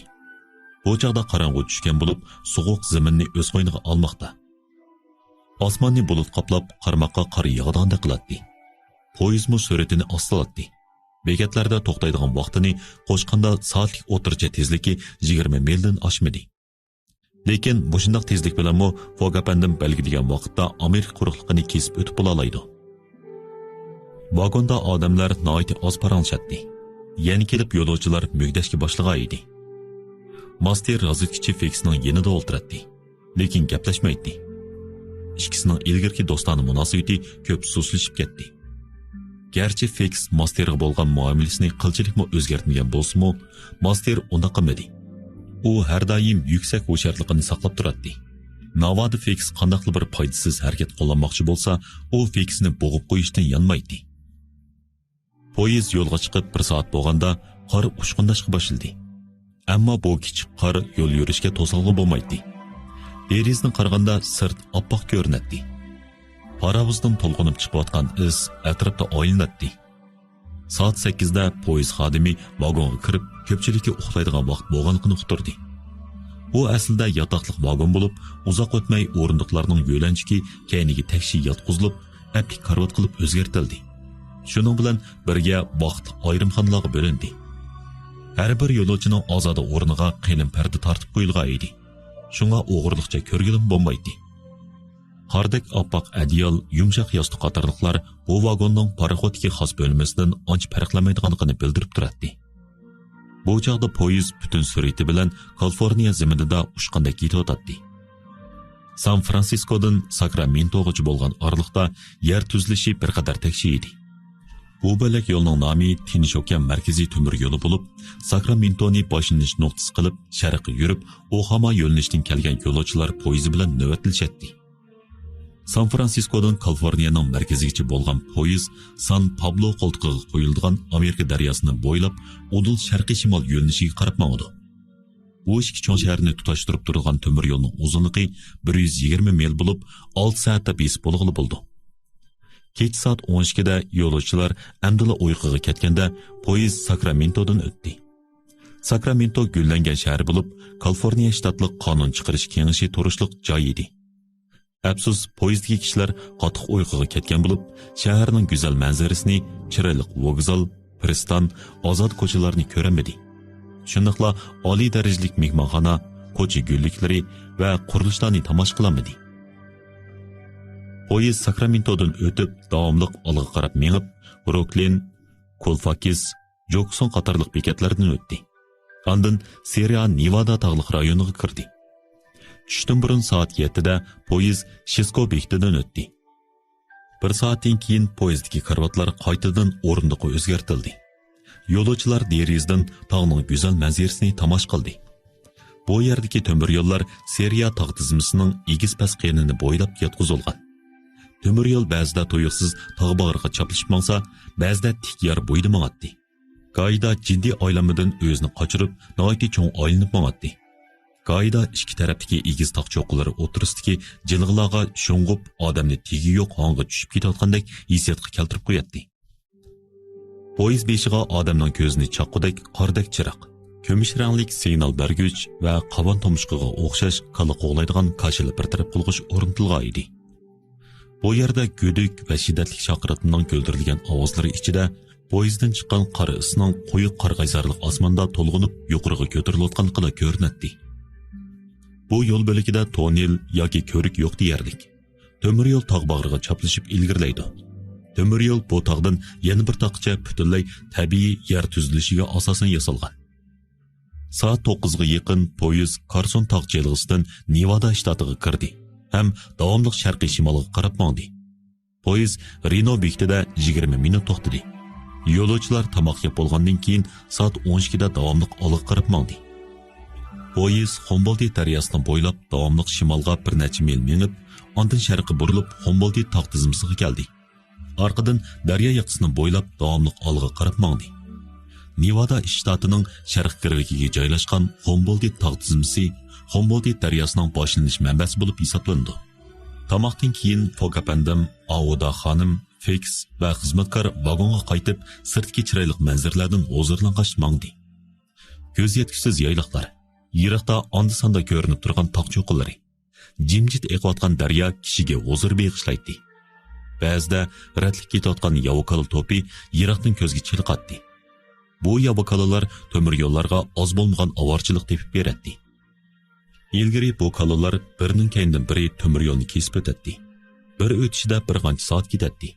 بۇ چاغدا قاراڭغۇ چۈشكەن بولۇپ، سوغۇق زېمىننى ئۆز قوينىغا ئالماقتا. ئاسماننى بۇلۇت قاپلاپ، قارماققا قار ياغىدىغاندەك قىلاتتى. پويىزمۇ سۈرئىتىنى ئاستىلاتتى. بېكەتلەردە توختايدىغان ۋاقتىنى قوشقاندا سائەتلىك ئوتتۇرىچە تېزلىكى يىگىرمە مىلدىن ئاشمىدى. لېكىن مۇشۇنداق تېزلىك بىلەنمۇ فوگ ئەپەندىم بەلگىلىگەن ۋاقىتتا ئامېرىكا قۇرۇقلۇقىنى كېسىپ ئۆتۈپ بولالايدۇ. ۋاگوندا ئادەملەر ناھايىتى ئاز پاراڭلىشاتتى. يەنە كېلىپ يولۇچىلار مۈگدەشكە باشلىغان ئىدى. ماستېر رازۋېدكىچى فېكسنىڭ يېنىدا ئولتۇراتتى. لېكىن گەپلەشمەيتتى. ئىككىسىنىڭ ئىلگىرىكى دوستانە مۇناسىۋىتى كۆپ سۇسلىشىپ كەتتى. گەرچە فېكس ماستېرغا بولغان مۇئامىلىسىنى قىلچىلىكمۇ ئۆزگەرتمىگەن بولسىمۇ، ماستېر ئۇنداق قىلمىدى. ئۇ ھەر دائىم يۈكسەك ھوشيارلىقىنى ساقلاپ تۇراتتى. ناۋادا فېكس قانداقلا بىر پايدىسىز ھەرىكەت قوللانماقچى بولسا، ئۇ فېكسنى بوغۇپ قويۇشتىن يانمايتتى. پويىز يولغا چىقىپ بىر سائەت بولغاندا، قار ئۇچقۇنداشقا باشلىدى. ئەمما بۇ كىچىك قار يول يۈرۈشكە توسالغۇ بولمايتتى. دېرىزىدىن قارىغاندا سىرت ئاپئاق كۆرۈنەتتى. پاراۋۇزدىن تولغىنىپ چىقىۋاتقان ئىس ئەتراپتا ئايلىناتتى. سائەت سەككىزدە پويىز خادىمى ۋاگونغا كىرىپ، كۆپچىلىككە ئۇخلايدىغان ۋاقىت بولغانلىقىنى ئۇقتۇردى. ئۇ ئەسلىدە ياتاقلىق ۋاگون بولۇپ، ئۇزاق ئۆتمەي ئورۇندۇقلارنىڭ يۆلەنچۈكى كەينىگە تەكشى ياتقۇزۇلۇپ، ئەپلىك كارىۋات قىلىپ ئۆزگەرتىلدى. شۇنىڭ بىلەن بىرگە ۋاقىتلىق ئايرىمخانىلارغا بۆلۈندى. ھەر بىر يولۇچىنىڭ ئازادە ئورنىغا قېلىن پەردە تارتىپ قويۇلغان ئىدى. شۇڭا ئوغرىلىقچە كۆرگىلىمۇ بولمايتتى. قاردەك ئاپئاق ئەدىيال، يۇمشاق ياستۇق قاتارلىقلار بۇ ۋاگوننىڭ پاراخوتتىكى خاس بۆلمىسىدىن ئانچە پەرقلەنمەيدىغانلىقىنى بىلدۈرۈپ تۇراتتى. بۇ چاغدا پويىز پۈتۈن سۈرئىتى بىلەن كالىفورنىيە زېمىنىدا ئۇچقاندەك كېتىۋاتاتتى. سان فرانسىسكودىن ساكرامېنتوغىچە بولغان ئارىلىقتا يەر تۈزۈلۈشى بىر قەدەر تەكشى ئىدى. بۇ بۆلەك يولنىڭ نامى تىنچ ئوكيان مەركىزىي تۆمۈر يولى بولۇپ، ساكرامېنتونى باشلىنىش نۇقتىسى قىلىپ، شەرققە يۈرۈپ، ئوخاما يۆنىلىشتىن كەلگەن يولۇچىلار پويىزى بىلەن نۆۋەتلىشەتتى. سان فرانسىسكودىن كالىفورنىيەنىڭ مەركىزىگىچە بولغان پويىز سان پابلو قولتۇقىغا قويۇلىدىغان ئامېرىكا دەرياسىنى بويلاپ، ئۇدۇل شەرقىي شىمال يۆنىلىشىگە قاراپ ماڭىدۇ. بۇ ئىككى چوڭ شەھەرنى تۇتاشتۇرۇپ تۇرىدىغان تۆمۈر يولنىڭ ئۇزۇنلۇقى بىر يۈز يىگىرمە مىل بولۇپ، ئالتە سائەتتە بېسىپ بولغىلى بولىدۇ. كېچە سائەت ئون ئىككىدە يولۇچىلار ئەمدىلا ئۇيقۇغا كەتكەندە، پويىز ساكرامېنتودىن ئۆتتى. ساكرامېنتو گۈللەنگەن شەھەر بولۇپ، كالىفورنىيە شتاتلىق قانۇن چىقىرىش كېڭىشى تۇرۇشلۇق جاي ئىدى. ئەپسۇس، پويىزدىكى كىشىلەر قاتتىق ئۇيقۇغا كەتكەن بولۇپ، شەھەرنىڭ گۈزەل مەنزىرىسىنى، چىرايلىق ۋوگزال، پىرىستان، ئازاد كوچىلارنى كۆرەلمىدى. شۇنداقلا ئالىي دەرىجىلىك مېھمانخانا، كوچا گۈللۈكلىرى ۋە قۇرۇلۇشلارنى تاماشا قىلالمىدى. پويىز ساكرامېنتودىن ئۆتۈپ، داۋاملىق ئالغا قاراپ مېڭىپ، بروكلىن، كولفاكىس، جوكسون قاتارلىق بېكەتلەردىن ئۆتتى. ئاندىن سېرىيا نېۋادا تاغلىق رايونىغا كىردى. چۈشتىن بۇرۇن سائەت يەتتىدە پويىز شىسكو بېكىتىدىن ئۆتتى. بىر سائەتتىن كېيىن پويىزدىكى كارىۋاتلار قايتىدىن ئورۇندۇققا ئۆزگەرتىلدى. يولۇچىلار دېرىزىدىن تاغنىڭ گۈزەل مەنزىرىسىنى تاماشا قىلدى. بۇ يەردىكى تۆمۈر يوللار سېرىيا تاغ تىزمىسىنىڭ ئېگىز پەس قېنىنى بويلاپ ياتقۇزۇلغان. تۆمۈر يول بەزىدە تۇيۇقسىز تاغ باغرىغا چاپلىشىپ ماڭسا، بەزىدە تىك يار بويىدا ماڭاتتى. گاھىدا جىددىي ئايلانمىدىن ئۆزىنى قاچۇرۇپ، ناھايىتى چوڭ ئايلىنىپ ماڭاتتى. گاھىدا ئىككى تەرەپتىكى ئېگىز تاغ چوققىلىرى ئوتتۇرىسىدىكى جىلغىلارغا شۇڭغۇپ، ئادەمنى تېگى يوق ھاڭغا چۈشۈپ كېتىۋاتقاندەك ھېسسىياتقا كەلتۈرۈپ قوياتتى. پويىز بېشىغا ئادەمنىڭ كۆزىنى چاققۇدەك قارىدەك چىراغ، كۈمۈش رەڭلىك سىگنال بەرگۈچ ۋە قاۋان تۇمشۇقىغا ئوخشاش كالا قوغلايدىغان كاشىلا بىر تەرەپ قىلغۇچ ئورنىتىلغان ئىدى. بۇ يەردە گۈدۈك ۋە شىددەتلىك شارقىرىتىمنىڭ كۆلدۈرۈلگەن ئاۋازلىرى ئىچىدە پويىزدىن چىققان قارا ئىسنىڭ قويۇق قارىغايزارلىق ئاسماندا تولغىنىپ يۇقىرىغا كۆتۈرۈلۈۋاتقانلىقىلا كۆرۈنەتتى. بۇ يول بۆلىكىدە توننېل ياكى كۆۋرۈك يوق دېيەرلىك. تۆمۈر يول تاغ باغرىغا چاپلىشىپ ئىلگىرىلەيدۇ. تۆمۈر يول بۇ تاغدىن يەنە بىر تاغقىچە پۈتۈنلەي تەبىئىي يەر تۈزۈلۈشىگە ئاساسەن ياسالغان. سائەت توققۇزغا يېقىن پويىز كارسون تاغ جىلغىسىدىن نېۋادا شتاتىغا كىردى ھەم داۋاملىق شەرقىي شىمالغا قاراپ ماڭدى. پويىز رېنو بېكىتىدە يىگىرمە مىنۇت توختىدى. يولۇچىلار تاماق يەپ بولغاندىن كېيىن سائەت ئون ئىككىدە داۋاملىق ئالغا قاراپ ماڭدى. پويىز خۇمبولدى دەرياسىنى بويلاپ داۋاملىق شىمالغا بىر نەچچە مىل مېڭىپ، ئاندىن شەرققە بۇرۇلۇپ خۇمبولدى تاغ تىزمىسىغا كەلدى. ئارقىدىن دەريا ياقىسىنى بويلاپ داۋاملىق ئالغا قاراپ ماڭدى. نېۋادا شتاتىنىڭ شەرقىي گىرۋىكىگە جايلاشقان خۇمبولدى تاغ تىزمىسى خۇمبولدى دەرياسىنىڭ باشلىنىش مەنبەسى بولۇپ ھېسابلىنىدۇ. تاماقتىن كېيىن فوك ئەپەندىم، ئاۋۇدا خانىم، فېكس ۋە خىزمەتكار ۋاگونغا قايتىپ، سىرتتىكى چىرايلىق مەنزىرىلەردىن ھۇزۇرلانغاچ ماڭدى. كۆز يەتكۈسىز يايلاقلار، يىراقتا ئاندا-ساندا كۆرۈنۈپ تۇرغان تاغ چوققىلىرى، جىمجىت ئېقىۋاتقان دەريا كىشىگە ھۇزۇر بېغىشلايتتى. بەزىدە رەتلىك كېتىۋاتقان ياۋا كالا توپى يىراقتىن كۆزگە چېلىقاتتى. بۇ ياۋا كالىلار تۆمۈر يوللارغا ئاز بولمىغان ئاۋارىچىلىق تېپىپ بېرەتتى. ئىلگىرى بۇ كالىلار بىرىنىڭ كەينىدىن بىرى تۆمۈر يولنى كېسىپ ئۆتەتتى. بىر ئۆتۈشىدە بىر قانچە سائەت كېتەتتى.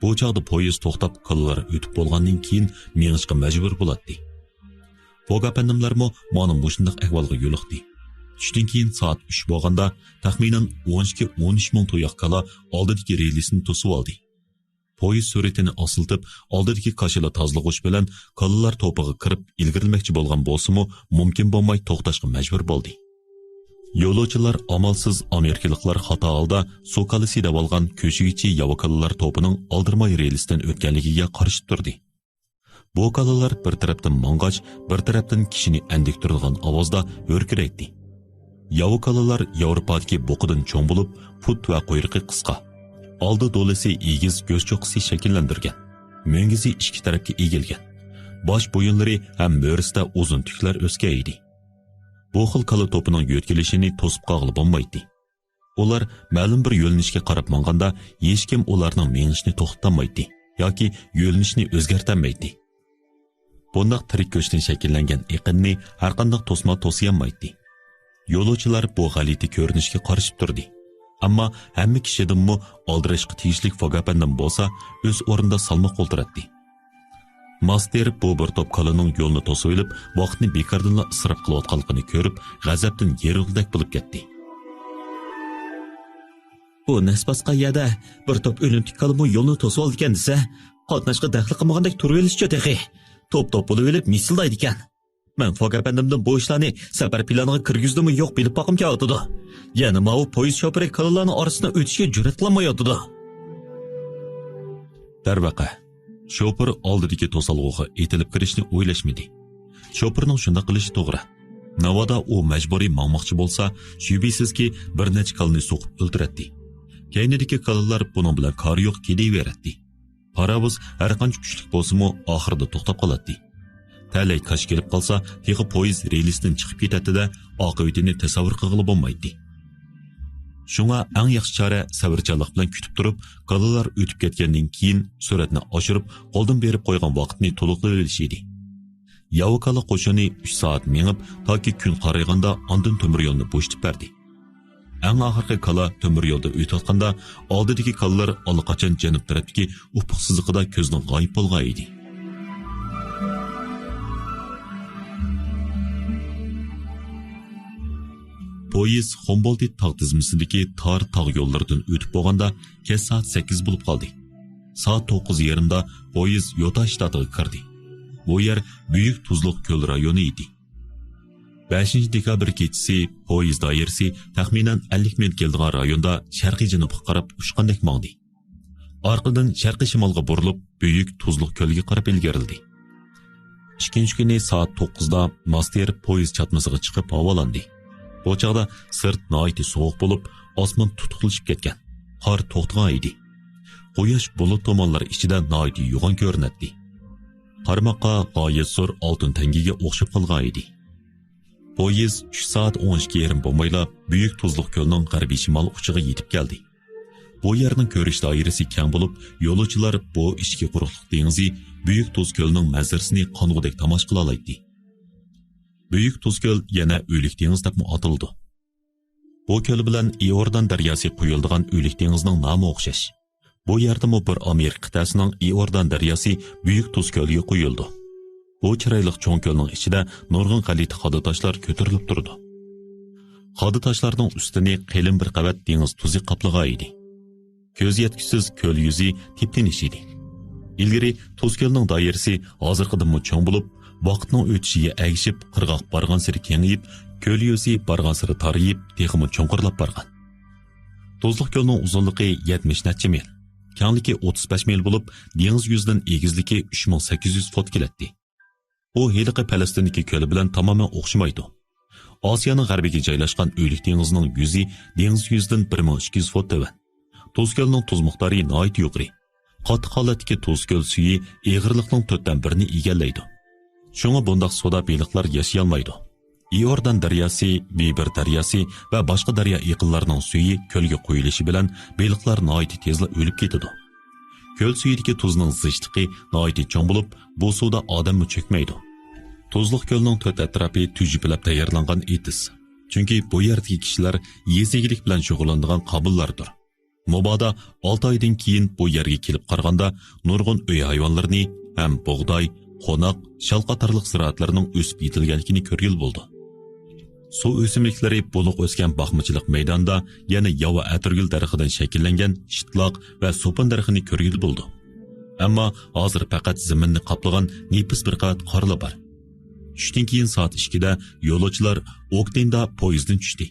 بۇ چاغدا پويىز توختاپ، كالىلار ئۆتۈپ بولغاندىن كېيىن مېڭىشقا مەجبۇر بولاتتى. فوگ ئەپەندىملەرمۇ مانا مۇشۇنداق ئەھۋالغا يولۇقتى. چۈشتىن كېيىن سائەت ئۈچ بولغاندا، تەخمىنەن ئون ئىككى، ئون ئۈچ مىڭ تۇياق كالا ئالدىدىكى رېلىسنى توسۇۋالدى. پويىز سۈرئىتىنى ئاستىلىتىپ، ئالدىدىكى كاشىلا تازىلىغۇچ بىلەن كالىلار توپىغا كىرىپ ئىلگىرىلىمەكچى بولغان بولسىمۇ، مۇمكىن بولماي توختاشقا مەجبۇر بولدى. يولۇچىلار ئامالسىز ئامېرىكىلىقلار خاتا ھالدا سۇ كالىسى دەۋالغان كۆشىگىچى ياۋا كالىلار توپىنىڭ ئالدىرىماي رېلىستىن ئۆتكەنلىكىگە قارىشىپ تۇردى. بۇ كالىلار بىر تەرەپتىن ماڭغاچ، بىر تەرەپتىن كىشىنى ئەندىكتۈرىدىغان ئاۋازدا ھۆركىرەيتتى. ياۋا كالىلار ياۋروپادىكى بۇقىدىن چوڭ بولۇپ، پۇت ۋە قۇيرۇقى قىسقا. ئالدى دولىسى ئېگىز، كۆز چوققىسى شەكىللەندۈرگەن. مۈڭگۈزى ئىككى تەرەپكە ئېگىلگەن. باش بويۇنلىرى ھەم مۈرىسىدە ئۇزۇن تۈكلەر ئۆسكەن ئىدى. بۇ خىل كالا توپىنىڭ يۆتكىلىشىنى توسۇپ قالغىلى بولمايتتى. ئۇلار مەلۇم بىر يۆنىلىشكە قاراپ ماڭغاندا، ھېچكىم ئۇلارنىڭ مېڭىشىنى توختىتالمايتتى ياكى يۆنىلىشىنى ئۆزگەرتەلمەيتتى. بۇنداق تىرىك گۆشتىن شەكىللەنگەن ئېقىننى ھەرقانداق توسما توسىيالمايتتى. يولۇچىلار بۇ غەلىتە كۆرۈنۈشكە قارىشىپ تۇردى. ئەمما ھەممە كىشىدىنمۇ ئالدىراشقا تېگىشلىك فوگ ئەپەندىم بولسا، ئۆز ئورنىدا سالماق ئولتۇراتتى. ماستېر بۇ بىر توپ كالىنىڭ يولىنى توسۇۋېلىپ، ۋاقىتنى بىكاردىنلا ئىسراپ قىلىۋاتقانلىقىنى كۆرۈپ، غەزەپتىن يېرىلغۇدەك بولۇپ كەتتى. بۇ نەس باسقان يەردە بىر توپ ئۆلۈمتۈك كالىمۇ يولنى توسۇۋالىدىكەن دېسە، قاتناشقا دەخلى قىلمىغاندەك تۇرۇۋېلىشچۇ تېخى. توپ-توپ بولۇۋېلىپ مىسىلدايدىكەن. مەن فوگ ئەپەندىمدىن بۇ ئىشلارنى سەپەر پىلانىغا كىرگۈزدىمۇ يوق بىلىپ باققۇم كېلىۋاتىدۇ. يەنە ماۋۇ پويىز شوپۇرى كالىلارنىڭ ئارىسىدىن ئۆتۈشكە جۈرئەت قىلالمايۋاتىدۇ. دەرۋەقە، شوپۇر ئالدىدىكى توسالغۇغا ئېتىلىپ كىرىشنى ئويلاشمىدى. شوپۇرنىڭ شۇنداق قىلىشى توغرا. ناۋادا ئۇ مەجبۇرىي ماڭماقچى بولسا، شۈبھىسىزكى، بىر نەچچە كالىنى سوقۇپ ئۆلتۈرەتتى. كەينىدىكى كالىلار بۇنىڭ بىلەن كارى يوق كېلىۋېرەتتى. پاراۋۇز ھەرقانچە كۈچلۈك بولسىمۇ، ئاخىرىدا توختاپ قالاتتى. تەلەي كاش كېلىپ قالسا، تېخى پويىز رېلىستىن چىقىپ كېتەتتى-دە، ئاقىۋىتىنى تەسەۋۋۇر قىلغىلى بولمايتتى. شۇڭا ئەڭ ياخشى چارە سەۋرچانلىق بىلەن كۈتۈپ تۇرۇپ، كالىلار ئۆتۈپ كەتكەندىن كېيىن سۈرئەتنى ئاشۇرۇپ، قولدىن بېرىپ قويغان ۋاقىتنى تولۇقلىۋېلىش ئىدى. ياۋا كالا قوشۇنى ئۈچ سائەت مېڭىپ، تاكى كۈن قارايغاندا ئاندىن تۆمۈر يولنى بوشىتىپ بەردى. ئەڭ ئاخىرقى كالا تۆمۈر يولدا ئۆتۈۋاتقاندا، ئالدىدىكى كالىلار ئاللىقاچان جەنۇب تەرەپتىكى ئۇپۇق سىزىقىدا كۆزدىن غايىب بولغان ئىدى. پويىز خومبولتىت تاغ تىزمىسىدىكى تار تاغ يوللىرىدىن ئۆتۈپ بولغاندا، كەچ سائەت سەككىز بولۇپ قالدى. سائەت توققۇز يېرىمدا پويىز يوتا شتاتىغا كىردى. بۇ يەر بۈيۈك تۇزلۇق كۆل رايونى ئىدى. بەشىنچى دېكابىر كېچىسى پويىز دائىرىسى تەخمىنەن ئەللىك مىل كېلىدىغان رايوندا شەرقىي جەنۇبقا قاراپ ئۇچقاندەك ماڭدى. ئارقىدىن شەرقىي شىمالغا بۇرۇلۇپ، بۈيۈك تۇزلۇق كۆلگە قاراپ ئىلگىرىلىدى. ئىككىنچى كۈنى سائەت توققۇزدا ماستېر پويىز چاتمىسىغا چىقىپ ھاۋالاندى. بۇ چاغدا سىرت ناھايىتى سوغۇق بولۇپ، ئاسمان تۇتۇقلىشىپ كەتكەن. قار توختىغان ئىدى. قۇياش بۇلۇت تومانلار ئىچىدە ناھايىتى يوغان كۆرۈنەتتى. قارىماققا غايەت زور ئالتۇن تەڭگىگە ئوخشاپ قالغان ئىدى. پويىز ئۈچ سائەت ئون ئىككى يېرىم بولمايلا بۈيۈك تۇزلۇق كۆلنىڭ غەربىي شىمال ئۇچىغا يېتىپ كەلدى. بۇ يەرنىڭ كۆرۈش دائىرىسى كەڭ بولۇپ، يولۇچىلار بۇ ئىچكى قۇرۇقلۇق دېڭىزى، بۈيۈك تۇز كۆلنىڭ مەنزىرىسىنى قانغۇدەك تاماشا قىلالايتتى. بۈيۈك تۇز كۆل يەنە ئۆلۈك دېڭىز دەپمۇ ئاتىلىدۇ. بۇ كۆل بىلەن ئىئوردان دەرياسى قۇيۇلىدىغان ئۆلۈك دېڭىزنىڭ نامى ئوخشاش. بۇ يەردىمۇ بىر ئامېرىكا قىتئەسىنىڭ ئىئوردان دەرياسى بۈيۈك تۇز كۆلگە قۇيۇلىدۇ. بۇ چىرايلىق چوڭ كۆلنىڭ ئىچىدە نۇرغۇن غەلىتە خادا تاشلار كۆتۈرۈلۈپ تۇرىدۇ. خادا تاشلارنىڭ ئۈستىنى قېلىن بىر قەۋەت دېڭىز تۇزى قاپلىغان ئىدى. كۆز يەتكۈسىز كۆل يۈزى تىپتىنىش ئىدى. ئىلگىرى تۇز كۆلنىڭ دائىرىسى ھازىرقىدىنمۇ چوڭ بولۇپ، ۋاقىتنىڭ ئۆتۈشىگە ئەگىشىپ، قىرغاق بارغانسېرى كېڭىيىپ، كۆل يۈزى بارغانسېرى تارىيىپ، تېخىمۇ چوڭقۇرلاپ بارغان. تۇزلۇق كۆلنىڭ ئۇزۇنلۇقى يەتمىش نەچچە مىل، كەڭلىكى ئوتتۇز بەش مىل بولۇپ، دېڭىز يۈزىدىن ئېگىزلىكى ئۈچ مىڭ سەككىز يۈز فوت كېلەتتى. ئۇ ھېلىقى پەلەستىندىكى كۆلى بىلەن تامامەن ئوخشىمايدۇ. ئاسىيانىڭ غەربىگە جايلاشقان ئۆلۈك دېڭىزنىڭ يۈزى دېڭىز يۈزىدىن بىر مىڭ ئىككى يۈز فوت تۆۋەن. تۇز كۆلنىڭ تۇز مىقدارى ناھايىتى يۇقىرى. قاتتىق ھالەتتىكى تۇز كۆل سۈيى ئېغىرلىقنىڭ تۆتتىن بىرىنى ئىگىلەيدۇ. شۇڭا بۇنداق سۇدا بېلىقلار ياشىيالمايدۇ. ئىئوردان دەرياسى، بىبىر دەرياسى ۋە باشقا دەريا ئېقىنلارنىڭ سۈيى كۆلگە قۇيۇلۇشى بىلەن بېلىقلار ناھايىتى تېزلا ئۆلۈپ كېتىدۇ. كۆل سۈيىدىكى تۇزنىڭ زىچلىقى ناھايىتى چوڭ بولۇپ، بۇ سۇدا ئادەممۇ چۆكمەيدۇ. تۇزلۇق كۆلنىڭ تۆت ئەتراپى تۈجۈپىلەپ تەييارلانغان ئېتىز. چۈنكى بۇ يەردىكى كىشىلەر يېزا ئىگىلىك بىلەن شۇغۇللىنىدىغان قابىللاردۇر. مۇبادا ئالتە ئايدىن كېيىن بۇ يەرگە كېلىپ قارىغاندا، نۇرغۇن ئۆي ھايۋانلىرىنى ھەم بۇغداي، قوناق، شال قاتارلىق زىرائەتلەرنىڭ ئۆسۈپ يېتىلگەنلىكىنى كۆرگىلى بولىدۇ. سۇ ئۆسۈملۈكلىرى بولۇق ئۆسكەن باقمىچىلىق مەيدانىدا يەنە ياۋا ئەتىرگۈل دەرىخىدىن شەكىللەنگەن شىتلاق ۋە سوپۇن دەرىخىنى كۆرگىلى بولىدۇ. ئەمما ھازىر پەقەت زېمىننى قاپلىغان نېپىز بىر قەۋەت قارلا بار. چۈشتىن كېيىن سائەت ئىككىدە يولۇچىلار ئوگدېندا پويىزدىن چۈشتى.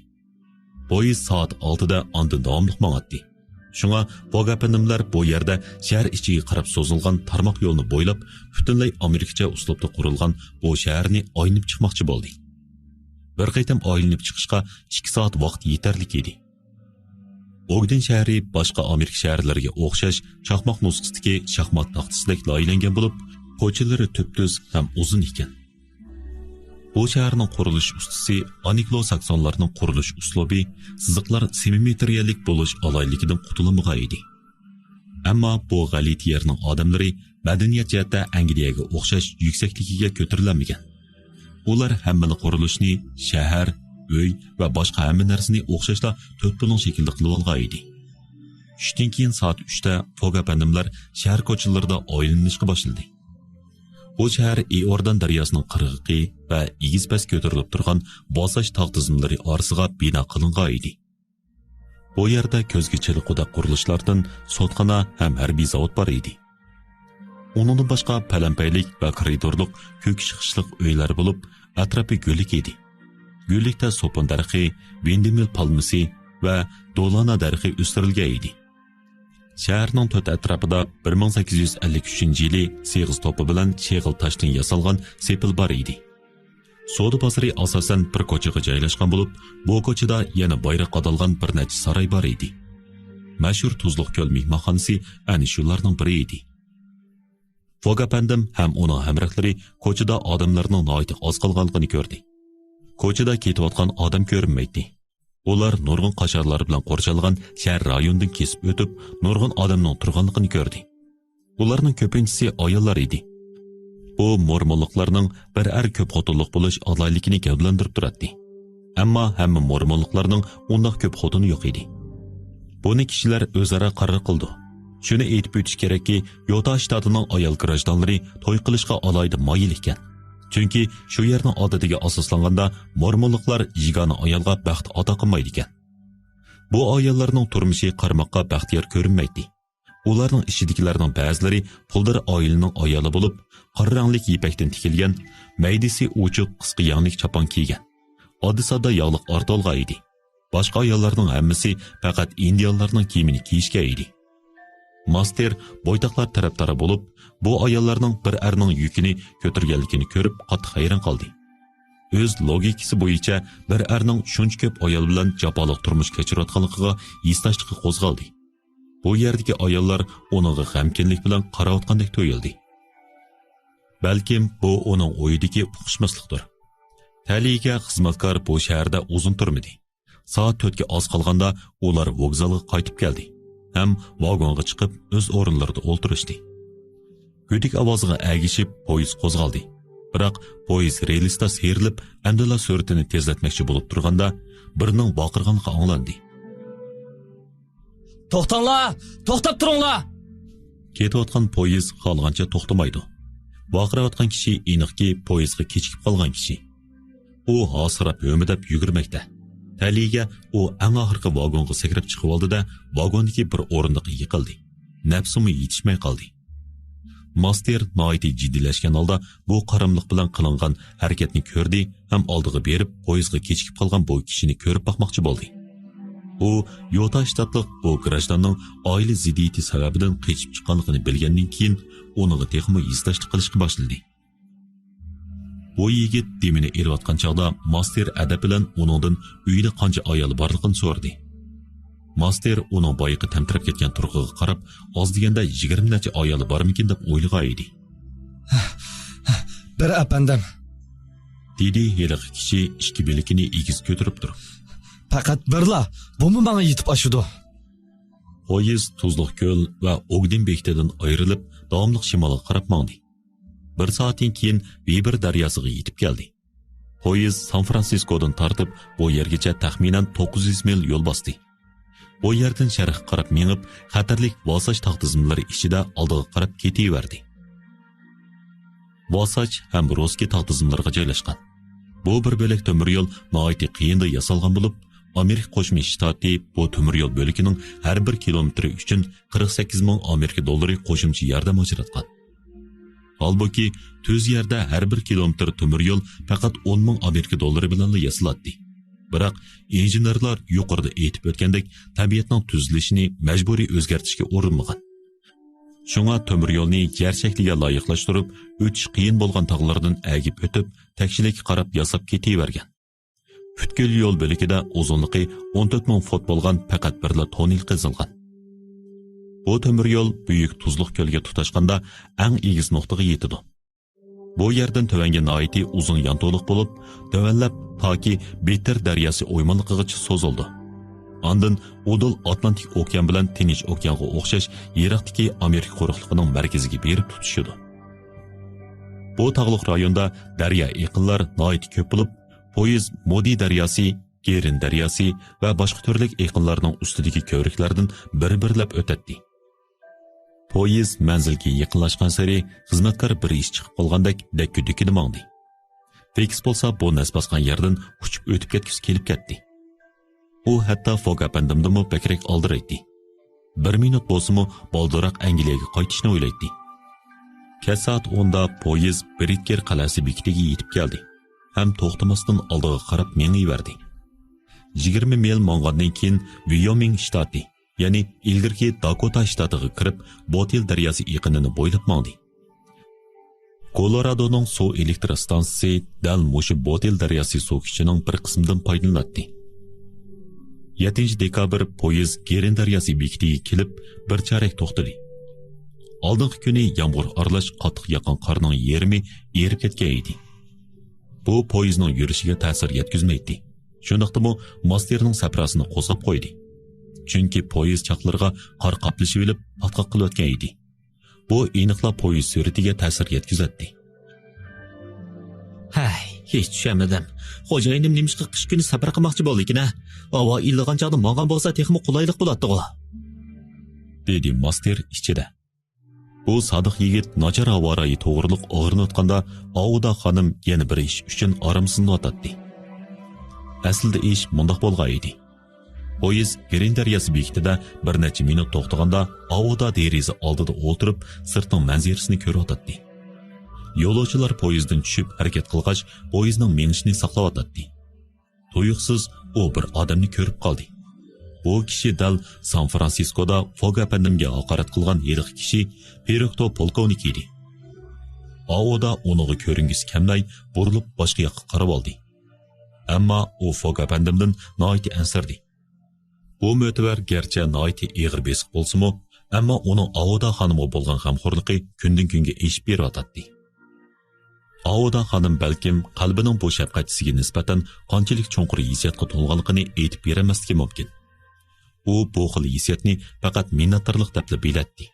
پويىز سائەت ئالتىدە ئاندىن داۋاملىق ماڭاتتى. شۇڭا فوگ ئەپەندىملەر بۇ يەردە شەھەر ئىچىگە قاراپ سوزۇلغان تارماق يولنى بويلاپ، پۈتۈنلەي ئامېرىكىچە ئۇسلۇبتا قۇرۇلغان بۇ شەھەرنى ئايلىنىپ چىقماقچى بولدى. بىر قېتىم ئايلىنىپ چىقىشقا ئىككى سائەت ۋاقىت يېتەرلىك ئىدى. ئوگدېن شەھىرى باشقا ئامېرىكا شەھەرلىرىگە ئوخشاش چاقماق نۇسخىسىدىكى شاھمات تاختىسىدەك لايىھەلەنگەن بولۇپ، كوچىلىرى تۈپتۈز ھەم ئۇزۇن ئىكەن. بۇ شەھەرنىڭ قۇرۇلۇش ئۇستىسى ئانگلو ساكسونلارنىڭ قۇرۇلۇش ئۇسلۇبى، سىزىقلار سىممېترىيەلىك بولۇش ئالاھىدىلىكىدىن قۇتۇلالمىغان ئىدى. ئەمما بۇ غەلىتە يەرنىڭ ئادەملىرى مەدەنىيەت جەھەتتە ئەنگلىيەگە ئوخشاش يۈكسەكلىكىگە كۆتۈرۈلەلمىگەن. ئۇلار ھەممىلا قۇرۇلۇشنى شەھەر، ئۆي ۋە باشقا ھەممە نەرسىنى ئوخشاشلا تۆت بۇلۇڭ شەكلىدە قىلىۋالغان ئىدى. چۈشتىن كېيىن سائەت ئۈچتە فوگ ئەپەندىملەر شەھەر كوچىلىرىدا ئايلىنىشقا باشلىدى. بۇ شەھەر ئىئوردان دەرياسىنىڭ قىرغىقى ۋە ئېگىز-پەس كۆتۈرۈلۈپ تۇرغان ۋاساش تاغ تىزمىلىرى ئارىسىغا بىنا قىلىنغان ئىدى. بۇ يەردە كۆزگە چېلىققۇدەك قۇرۇلۇشلاردىن سوتخانا ھەم ھەربىي زاۋۇت بار ئىدى. ئۇنىڭدىن باشقا پەلەمپەيلىك ۋە كورىدورلۇق كۆك چىقىشلىق ئۆيلەر بولۇپ، ئەتراپى گۈللۈك ئىدى. گۈللۈكتە سوپۇن دەرىخى، ۋىندېمىل پالمىسى ۋە دولانا دەرىخى ئۆستۈرۈلگەن ئىدى. شەھەرنىڭ تۆت ئەتراپىدا بىر مىڭ سەككىز يۈز ئەللىك ئۈچىنچى يىلى سېغىز توپا بىلەن شېغىل تاشتىن ياسالغان سېپىل بار ئىدى. سودا بازىرى ئاساسەن بىر كوچىغا جايلاشقان بولۇپ، بۇ كوچىدا يەنە بايراق قادالغان بىر نەچچە ساراي بار ئىدى. مەشھۇر تۇزلۇق كۆل مېھمانخانىسى ئەنە شۇلارنىڭ بىرى ئىدى. فوگ ئەپەندىم ھەم ئۇنىڭ ھەمراھلىرى كوچىدا ئادەملەرنىڭ ناھايىتى ئاز قالغانلىقىنى كۆردى. كوچىدا كېتىۋاتقان ئادەم كۆرۈنمەيتتى. ئۇلار نۇرغۇن قاشالار بىلەن قورشالغان شەھەر رايونىدىن كېسىپ ئۆتۈپ، نۇرغۇن ئادەمنىڭ تۇرغانلىقىنى كۆردى. ئۇلارنىڭ كۆپىنچىسى ئاياللار ئىدى. بۇ مورمونلۇقلارنىڭ بىر ئەر كۆپ خوتۇنلۇق بولۇش ئالاھىدىلىكىنى گەۋدىلەندۈرۈپ تۇراتتى. ئەمما ھەممە مورمونلۇقلارنىڭ ئۇنداق كۆپ خوتۇنى يوق ئىدى. بۇنى كىشىلەر ئۆزئارا قارار قىلىدۇ. شۇنى ئېيتىپ ئۆتۈش كېرەككى، يوتا شتاتىنىڭ ئايال گراژدانلىرى توي قىلىشقا ئالاھىدە مايىل ئىكەن. چۈنكى شۇ يەرنىڭ ئادىتىگە ئاساسلانغاندا، مورمونلۇقلار يېگانە ئايالغا بەخت ئاتا قىلمايدىكەن. بۇ ئاياللارنىڭ تۇرمۇشى قارىماققا بەختىيار كۆرۈنمەيتتى. ئۇلارنىڭ ئىچىدىكىلەرنىڭ بەزىلىرى پۇلدار ئائىلىنىڭ ئايالى بولۇپ، قارا رەڭلىك يىپەكتىن تىكىلگەن، مەيدىسى ئوچۇق قىسقا يەڭلىك چاپان كىيگەن. ئاددىي-ساددا ياغلىق ئارتىۋالغان ئىدى. باشقا ئاياللارنىڭ ھەممىسى پەقەت ئىندىيانلارنىڭ كىيىمىنى كىيىشكەن ئىدى. ماستېر بويتاقلار تەرەپدارى بولۇپ، بۇ ئاياللارنىڭ بىر ئەرنىڭ يۈكىنى كۆتۈرگەنلىكىنى كۆرۈپ قاتتىق ھەيران قالدى. ئۆز لوگىكىسى بويىچە بىر ئەرنىڭ شۇنچە كۆپ ئايال بىلەن جاپالىق تۇرمۇش كەچۈرۈۋاتقانلىقىغا ھېسداشلىقى قوزغالدى. بۇ يەردىكى ئاياللار ئۇنىڭغا غەمكىنلىك بىلەن قاراۋاتقاندەك تۇيۇلدى. بەلكىم بۇ ئۇنىڭ ئويىدىكى ئۇقۇشماسلىقتۇر. تەلىيىگە خىزمەتكار بۇ شەھەردە ئۇزۇن تۇرمىدى. سائەت تۆتكە ئاز قالغاندا ئۇلار ۋوگزالغا قايتىپ كەلدى ھەم ۋاگونغا چىقىپ ئۆز ئورۇنلىرىدا ئولتۇرۇشتى. گۈدۈك ئاۋازىغا ئەگىشىپ پويىز قوزغالدى. بىراق پويىز رېلىستا سىيرىلىپ، ئەمدىلا سۈرئىتىنى تېزلەتمەكچى بولۇپ تۇرغاندا، بىرىنىڭ ۋارقىرىغانلىقى ئاڭلاندى. توختاڭلار! توختاپ تۇرۇڭلار! كېتىۋاتقان پويىز خالىغانچە توختىمايدۇ. ۋارقىراۋاتقان كىشى ئېنىقكى پويىزغا كېچىكىپ قالغان كىشى. ئۇ ھاسىراپ ھۆمۈدەپ يۈگۈرمەكتە. تەلىيىگە ئۇ ئەڭ ئاخىرقى ۋاگونغا سەكرەپ چىقىۋالدى-دە، ۋاگوندىكى بىر ئورۇندۇققا يىقىلدى. نەپسىمۇ يېتىشمەي قالدى. ماستېر ناھايىتى جىددىيلەشكەن ھالدا بۇ قاراملىق بىلەن قىلىنغان ھەرىكەتنى كۆردى ھەم ئالدىغا بېرىپ، پويىزغا كېچىكىپ قالغان بۇ كىشىنى كۆرۈپ باقماقچى بولدى. ئۇ يوتا شتاتلىق بۇ گراژداننىڭ ئائىلە زىددىيىتى سەۋەبىدىن قېچىپ چىققانلىقىنى بىلگەندىن كېيىن، ئۇنىڭغا تېخىمۇ ھېسداشلىق قىلىشقا باشلىدى. بۇ يىگىت دېمىنى ئېلىۋاتقان چاغدا ماستېر ئەدەپ بىلەن ئۇنىڭدىن ئۆيىدە قانچە ئايالى بارلىقىنى سورىدى. ماستېر ئۇنىڭ بايىقى تەمتىرەپ كەتكەن تۇرقىغا قاراپ، ئاز دېگەندە يىگىرمە نەچچە ئايالى بارمىكىن دەپ ئويلىغان ئىدى. بىر ئەپەندىم، دېدى ھېلىقى كىشى ئىككى بىلىكىنى ئېگىز كۆتۈرۈپ تۇرۇپ. پەقەت بىرلا، بۇمۇ ماڭا يېتىپ ئاشىدۇ. پويىز تۇزلۇق كۆل ۋە ئوگدېن بېكىتىدىن ئايرىلىپ، داۋاملىق شىمالغا قاراپ ماڭدى. بىر سائەتتىن كېيىن ۋېبىر دەرياسىغا يېتىپ كەلدى. پويىز سان فرانسىسكودىن تارتىپ بۇ يەرگىچە تەخمىنەن توققۇز يۈز مىل يول باستى. بۇ يەردىن شەرققە قاراپ مېڭىپ، خەتەرلىك ۋاساش تاغ تىزمىلىرى ئىچىدە ئالدىغا قاراپ كېتىۋەردى. ۋاساش ھەم روسكى تاغ تىزمىلىرىغا جايلاشقان. بۇ بىر بۆلەك تۆمۈر يول ناھايىتى قىيىندا ياسالغان بولۇپ، ئامېرىكا قوشما شتاتى بۇ تۆمۈر يول بۆلىكىنىڭ ھەر بىر كىلومېتىرى ئۈچۈن قىرىق سەككىز مىڭ ئامېرىكا دوللىرى قوشۇمچە ياردەم ئاجراتقان. ھالبۇكى، تۈز يەردە ھەر بىر كىلومېتىر تۆمۈر يول پەقەت ئون مىڭ ئامېرىكا دوللىرى بىلەنلا ياسىلاتتى. بىراق، ئىنژېنېرلار يۇقىرىدا ئېيتىپ ئۆتكەندەك، تەبىئەتنىڭ تۈزۈلۈشىنى مەجبۇرىي ئۆزگەرتىشكە ئۇرۇنمىغان. شۇڭا تۆمۈر يولنى يەر شەكلىگە لايىقلاشتۇرۇپ، ئۆتۈش قىيىن بولغان تاغلاردىن ئەگىپ ئۆتۈپ، تەكشىلىككە قاراپ ياساپ كېتىۋەرگەن. پۈتكۈل يول بۆلىكىدە ئۇزۇنلۇقى ئون تۆت مىڭ فوت بولغان پەقەت بىرلا توننېل قېزىلغان. بۇ تۆمۈر يول بۈيۈك تۇزلۇق كۆلگە تۇتاشقاندا ئەڭ ئېگىز نۇقتىغا يېتىدۇ. بۇ يەردىن تۆۋەنگە ناھايىتى ئۇزۇن يانتۇلۇق بولۇپ، تۆۋەنلەپ تاكى بىتتېر دەرياسى ئويمانلىقىغىچە سوزۇلىدۇ. ئاندىن ئۇدۇل ئاتلانتىك ئوكيان بىلەن تىنچ ئوكيانغا ئوخشاش يىراقتىكى ئامېرىكا قۇرۇقلۇقىنىڭ مەركىزىگە بېرىپ تۇتىشىدۇ. بۇ تاغلىق رايوندا دەريا ئېقىنلار ناھايىتى كۆپ بولۇپ، پويىز مودى دەرياسى، گېرىن دەرياسى ۋە باشقا تۈرلۈك ئېقىنلارنىڭ ئۈستىدىكى كۆۋرۈكلەردىن بىر-بىرلەپ ئۆتەتتى. پويىز مەنزىلگە يېقىنلاشقانسېرى خىزمەتكار بىر ئىش چىقىپ قالغاندەك دەككە-دۈككىدە ماڭدى. فېكس بولسا بۇ نەس باسقان يەردىن ئۇچۇپ ئۆتۈپ كەتكۈسى كېلىپ كەتتى. ئۇ ھەتتا فوگ ئەپەندىمدىنمۇ بەكرەك ئالدىرايتتى. بىر مىنۇت بولسىمۇ بالدۇرراق ئەنگلىيەگە قايتىشنى ئويلايتتى. كەچ سائەت ئوندا پويىز برىتگېر قەلئەسى بېكىتىگە يېتىپ كەلدى ھەم توختىماستىن ئالدىغا قاراپ مېڭىۋەردى. يىگىرمە مىل ماڭغاندىن كېيىن ۋيومىڭ شتاتى، يەنى ئىلگىرىكى داكوتا شتاتىغا كىرىپ، بوتىل دەرياسى ئېقىنىنى بويلاپ ماڭدى. كولورادونىڭ سۇ ئېلېكتر ئىستانسىسى دەل مۇشۇ بوتىل دەرياسى سۇ كۈچىنىڭ بىر قىسمىدىن پايدىلىناتتى. يەتتىنچى دېكابىر پويىز گېرېن دەرياسى بېكىتىگە كېلىپ، بىر چارەك توختىدى. ئالدىنقى كۈنى يامغۇر ئارىلاش قاتتىق ياغقان قارنىڭ يېرىمى ئېرىپ كەتكەن ئىدى. بۇ پويىزنىڭ يۈرۈشىگە تەسىر يەتكۈزمەيتتى. شۇنداقتىمۇ ماستېرنىڭ سەپراسىنى قوزغاپ قويدى. چۈنكى پويىز چاقلىرىغا قار قاپلىشىۋېلىپ پاتقاق قىلىۋەتكەن ئىدى. بۇ ئېنىقلا پويىز سۈرئىتىگە تەسىر يەتكۈزەتتى. ھەي، ھېچ چۈشەنمىدىم. خوجايىنىم نېمىشقا قىش كۈنى سەپەر قىلماقچى بولدىكىن ھە؟ ھاۋا ئىللىغان چاغدا ماڭغان بولسا تېخىمۇ قولايلىق بولاتتىغۇ. دېدى ماستېر ئىچىدە. بۇ سادىق يىگىت ناچار ھاۋا رايى توغرۇلۇق ئاغرىنىۋاتقاندا، ئاۋۇدا خانىم يەنە بىر ئىش ئۈچۈن ئارامسىزلىنىۋاتاتتى. ئەسلىدە ئىش مۇنداق بولغان ئىدى. پويىز گرىن دەرياسى بېكىتىدە بىر نەچچە مىنۇت توختىغاندا، ئاۋۇدا دېرىزە ئالدىدا ئولتۇرۇپ، سىرتنىڭ مەنزىرىسىنى كۆرۈۋاتاتتى. يولۇچىلار پويىزدىن چۈشۈپ ھەرىكەت قىلغاچ، پويىزنىڭ مېڭىشىنى ساقلاۋاتاتتى. تۇيۇقسىز ئۇ بىر ئادەمنى كۆرۈپ قالدى. بۇ كىشى دەل سان فرانسىسكودا فوگ ئەپەندىمگە ھاقارەت قىلغان ھېلىقى كىشى پېروكتو پولكوۋنىك ئىدى. ئاۋۇدا ئۇنىڭغا كۆرۈنگۈسى كەلمەي، بۇرۇلۇپ باشقا ياققا قاراۋالدى. ئەمما ئۇ فوگ ئەپەندىمدىن ناھايىتى ئەنسىرىدى. بۇ مۆتىۋەر گەرچە ناھايىتى ئېغىر بېسىق بولسىمۇ، ئەمما ئۇنىڭ ئاۋۇدا خانىمغا بولغان غەمخورلۇقى كۈندىن-كۈنگە ئېشىپ بېرىۋاتاتتى. ئاۋۇدا خانىم بەلكىم قەلبىنىڭ بۇ شەپقەتچىسىگە نىسبەتەن قانچىلىك چوڭقۇر ھېسسىياتقا تولغانلىقىنى ئېيتىپ بېرەلمەسلىكى مۇمكىن. ئۇ بۇ خىل ھېسسىياتنى پەقەت مىننەتدارلىق دەپلا بىلەتتى.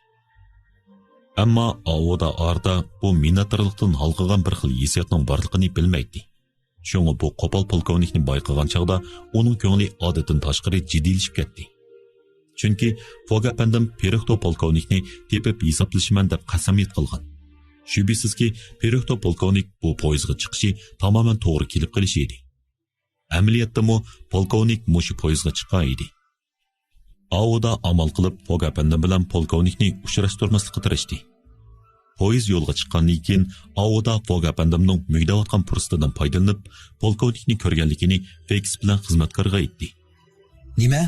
ئەمما ئاۋۇدا ئارىدا بۇ مىننەتدارلىقتىن ھالقىغان بىر خىل ھېسسىياتنىڭ بارلىقىنى بىلمەيتتى. شۇڭا بۇ قوپال پولكوۋنىكنى بايقىغان چاغدا ئۇنىڭ كۆڭلى ئادەتتىن تاشقىرى جىددىيلىشىپ كەتتى. چۈنكى فوگ ئەپەندىم پېروكتو پولكوۋنىكنى تېپىپ ھېسابلىشىمەن دەپ قەسەمياد قىلغان. شۈبھىسىزكى، پېروكتو پولكوۋنىك بۇ پويىزغا چىقىشى تامامەن توغرا كېلىپ قېلىشى ئىدى. ئەمەلىيەتتىمۇ پولكوۋنىك مۇشۇ پويىزغا چىققان ئىدى. ئاۋۇدا ئامال قىلىپ فوگ ئەپەندىم بىلەن پولكوۋنىكنى ئۇچراشتۇرماسلىققا تىرىشتى. پويىز يولغا چىققاندىن كېيىن، ئاۋۇدا فوگ ئەپەندىمنىڭ مۈگدەۋاتقان پۇرسىتىدىن پايدىلىنىپ، پولكوۋنىكنى كۆرگەنلىكىنى فېكس بىلەن خىزمەتكارغا ئېيتتى. نېمە؟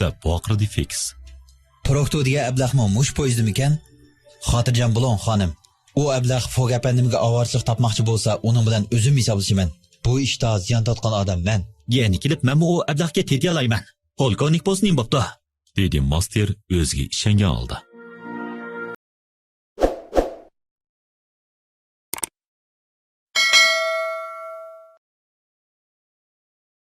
دەپ ۋارقىرىدى فېكس. پېروكتو دېگەن ئەبلەخمۇ مۇشۇ پويىزدىمىكەن؟ خاتىرجەم بولۇڭ، خانىم. ئۇ ئەبلەخ فوگ ئەپەندىمگە ئاۋارىچىلىك تاپماقچى بولسا، ئۇنىڭ بىلەن ئۆزۈم ھېسابلىشىمەن. بۇ ئىشتا زىيان تارتقان ئادەم مەن. يەنە كېلىپ مەنمۇ ئۇ ئەبلەخكە تېتىيالايمەن. پولكوۋنىك بولسا نېمە بوپتۇ؟ دېدى ماستېر ئۆزىگە ئىشەنگەن ھالدا.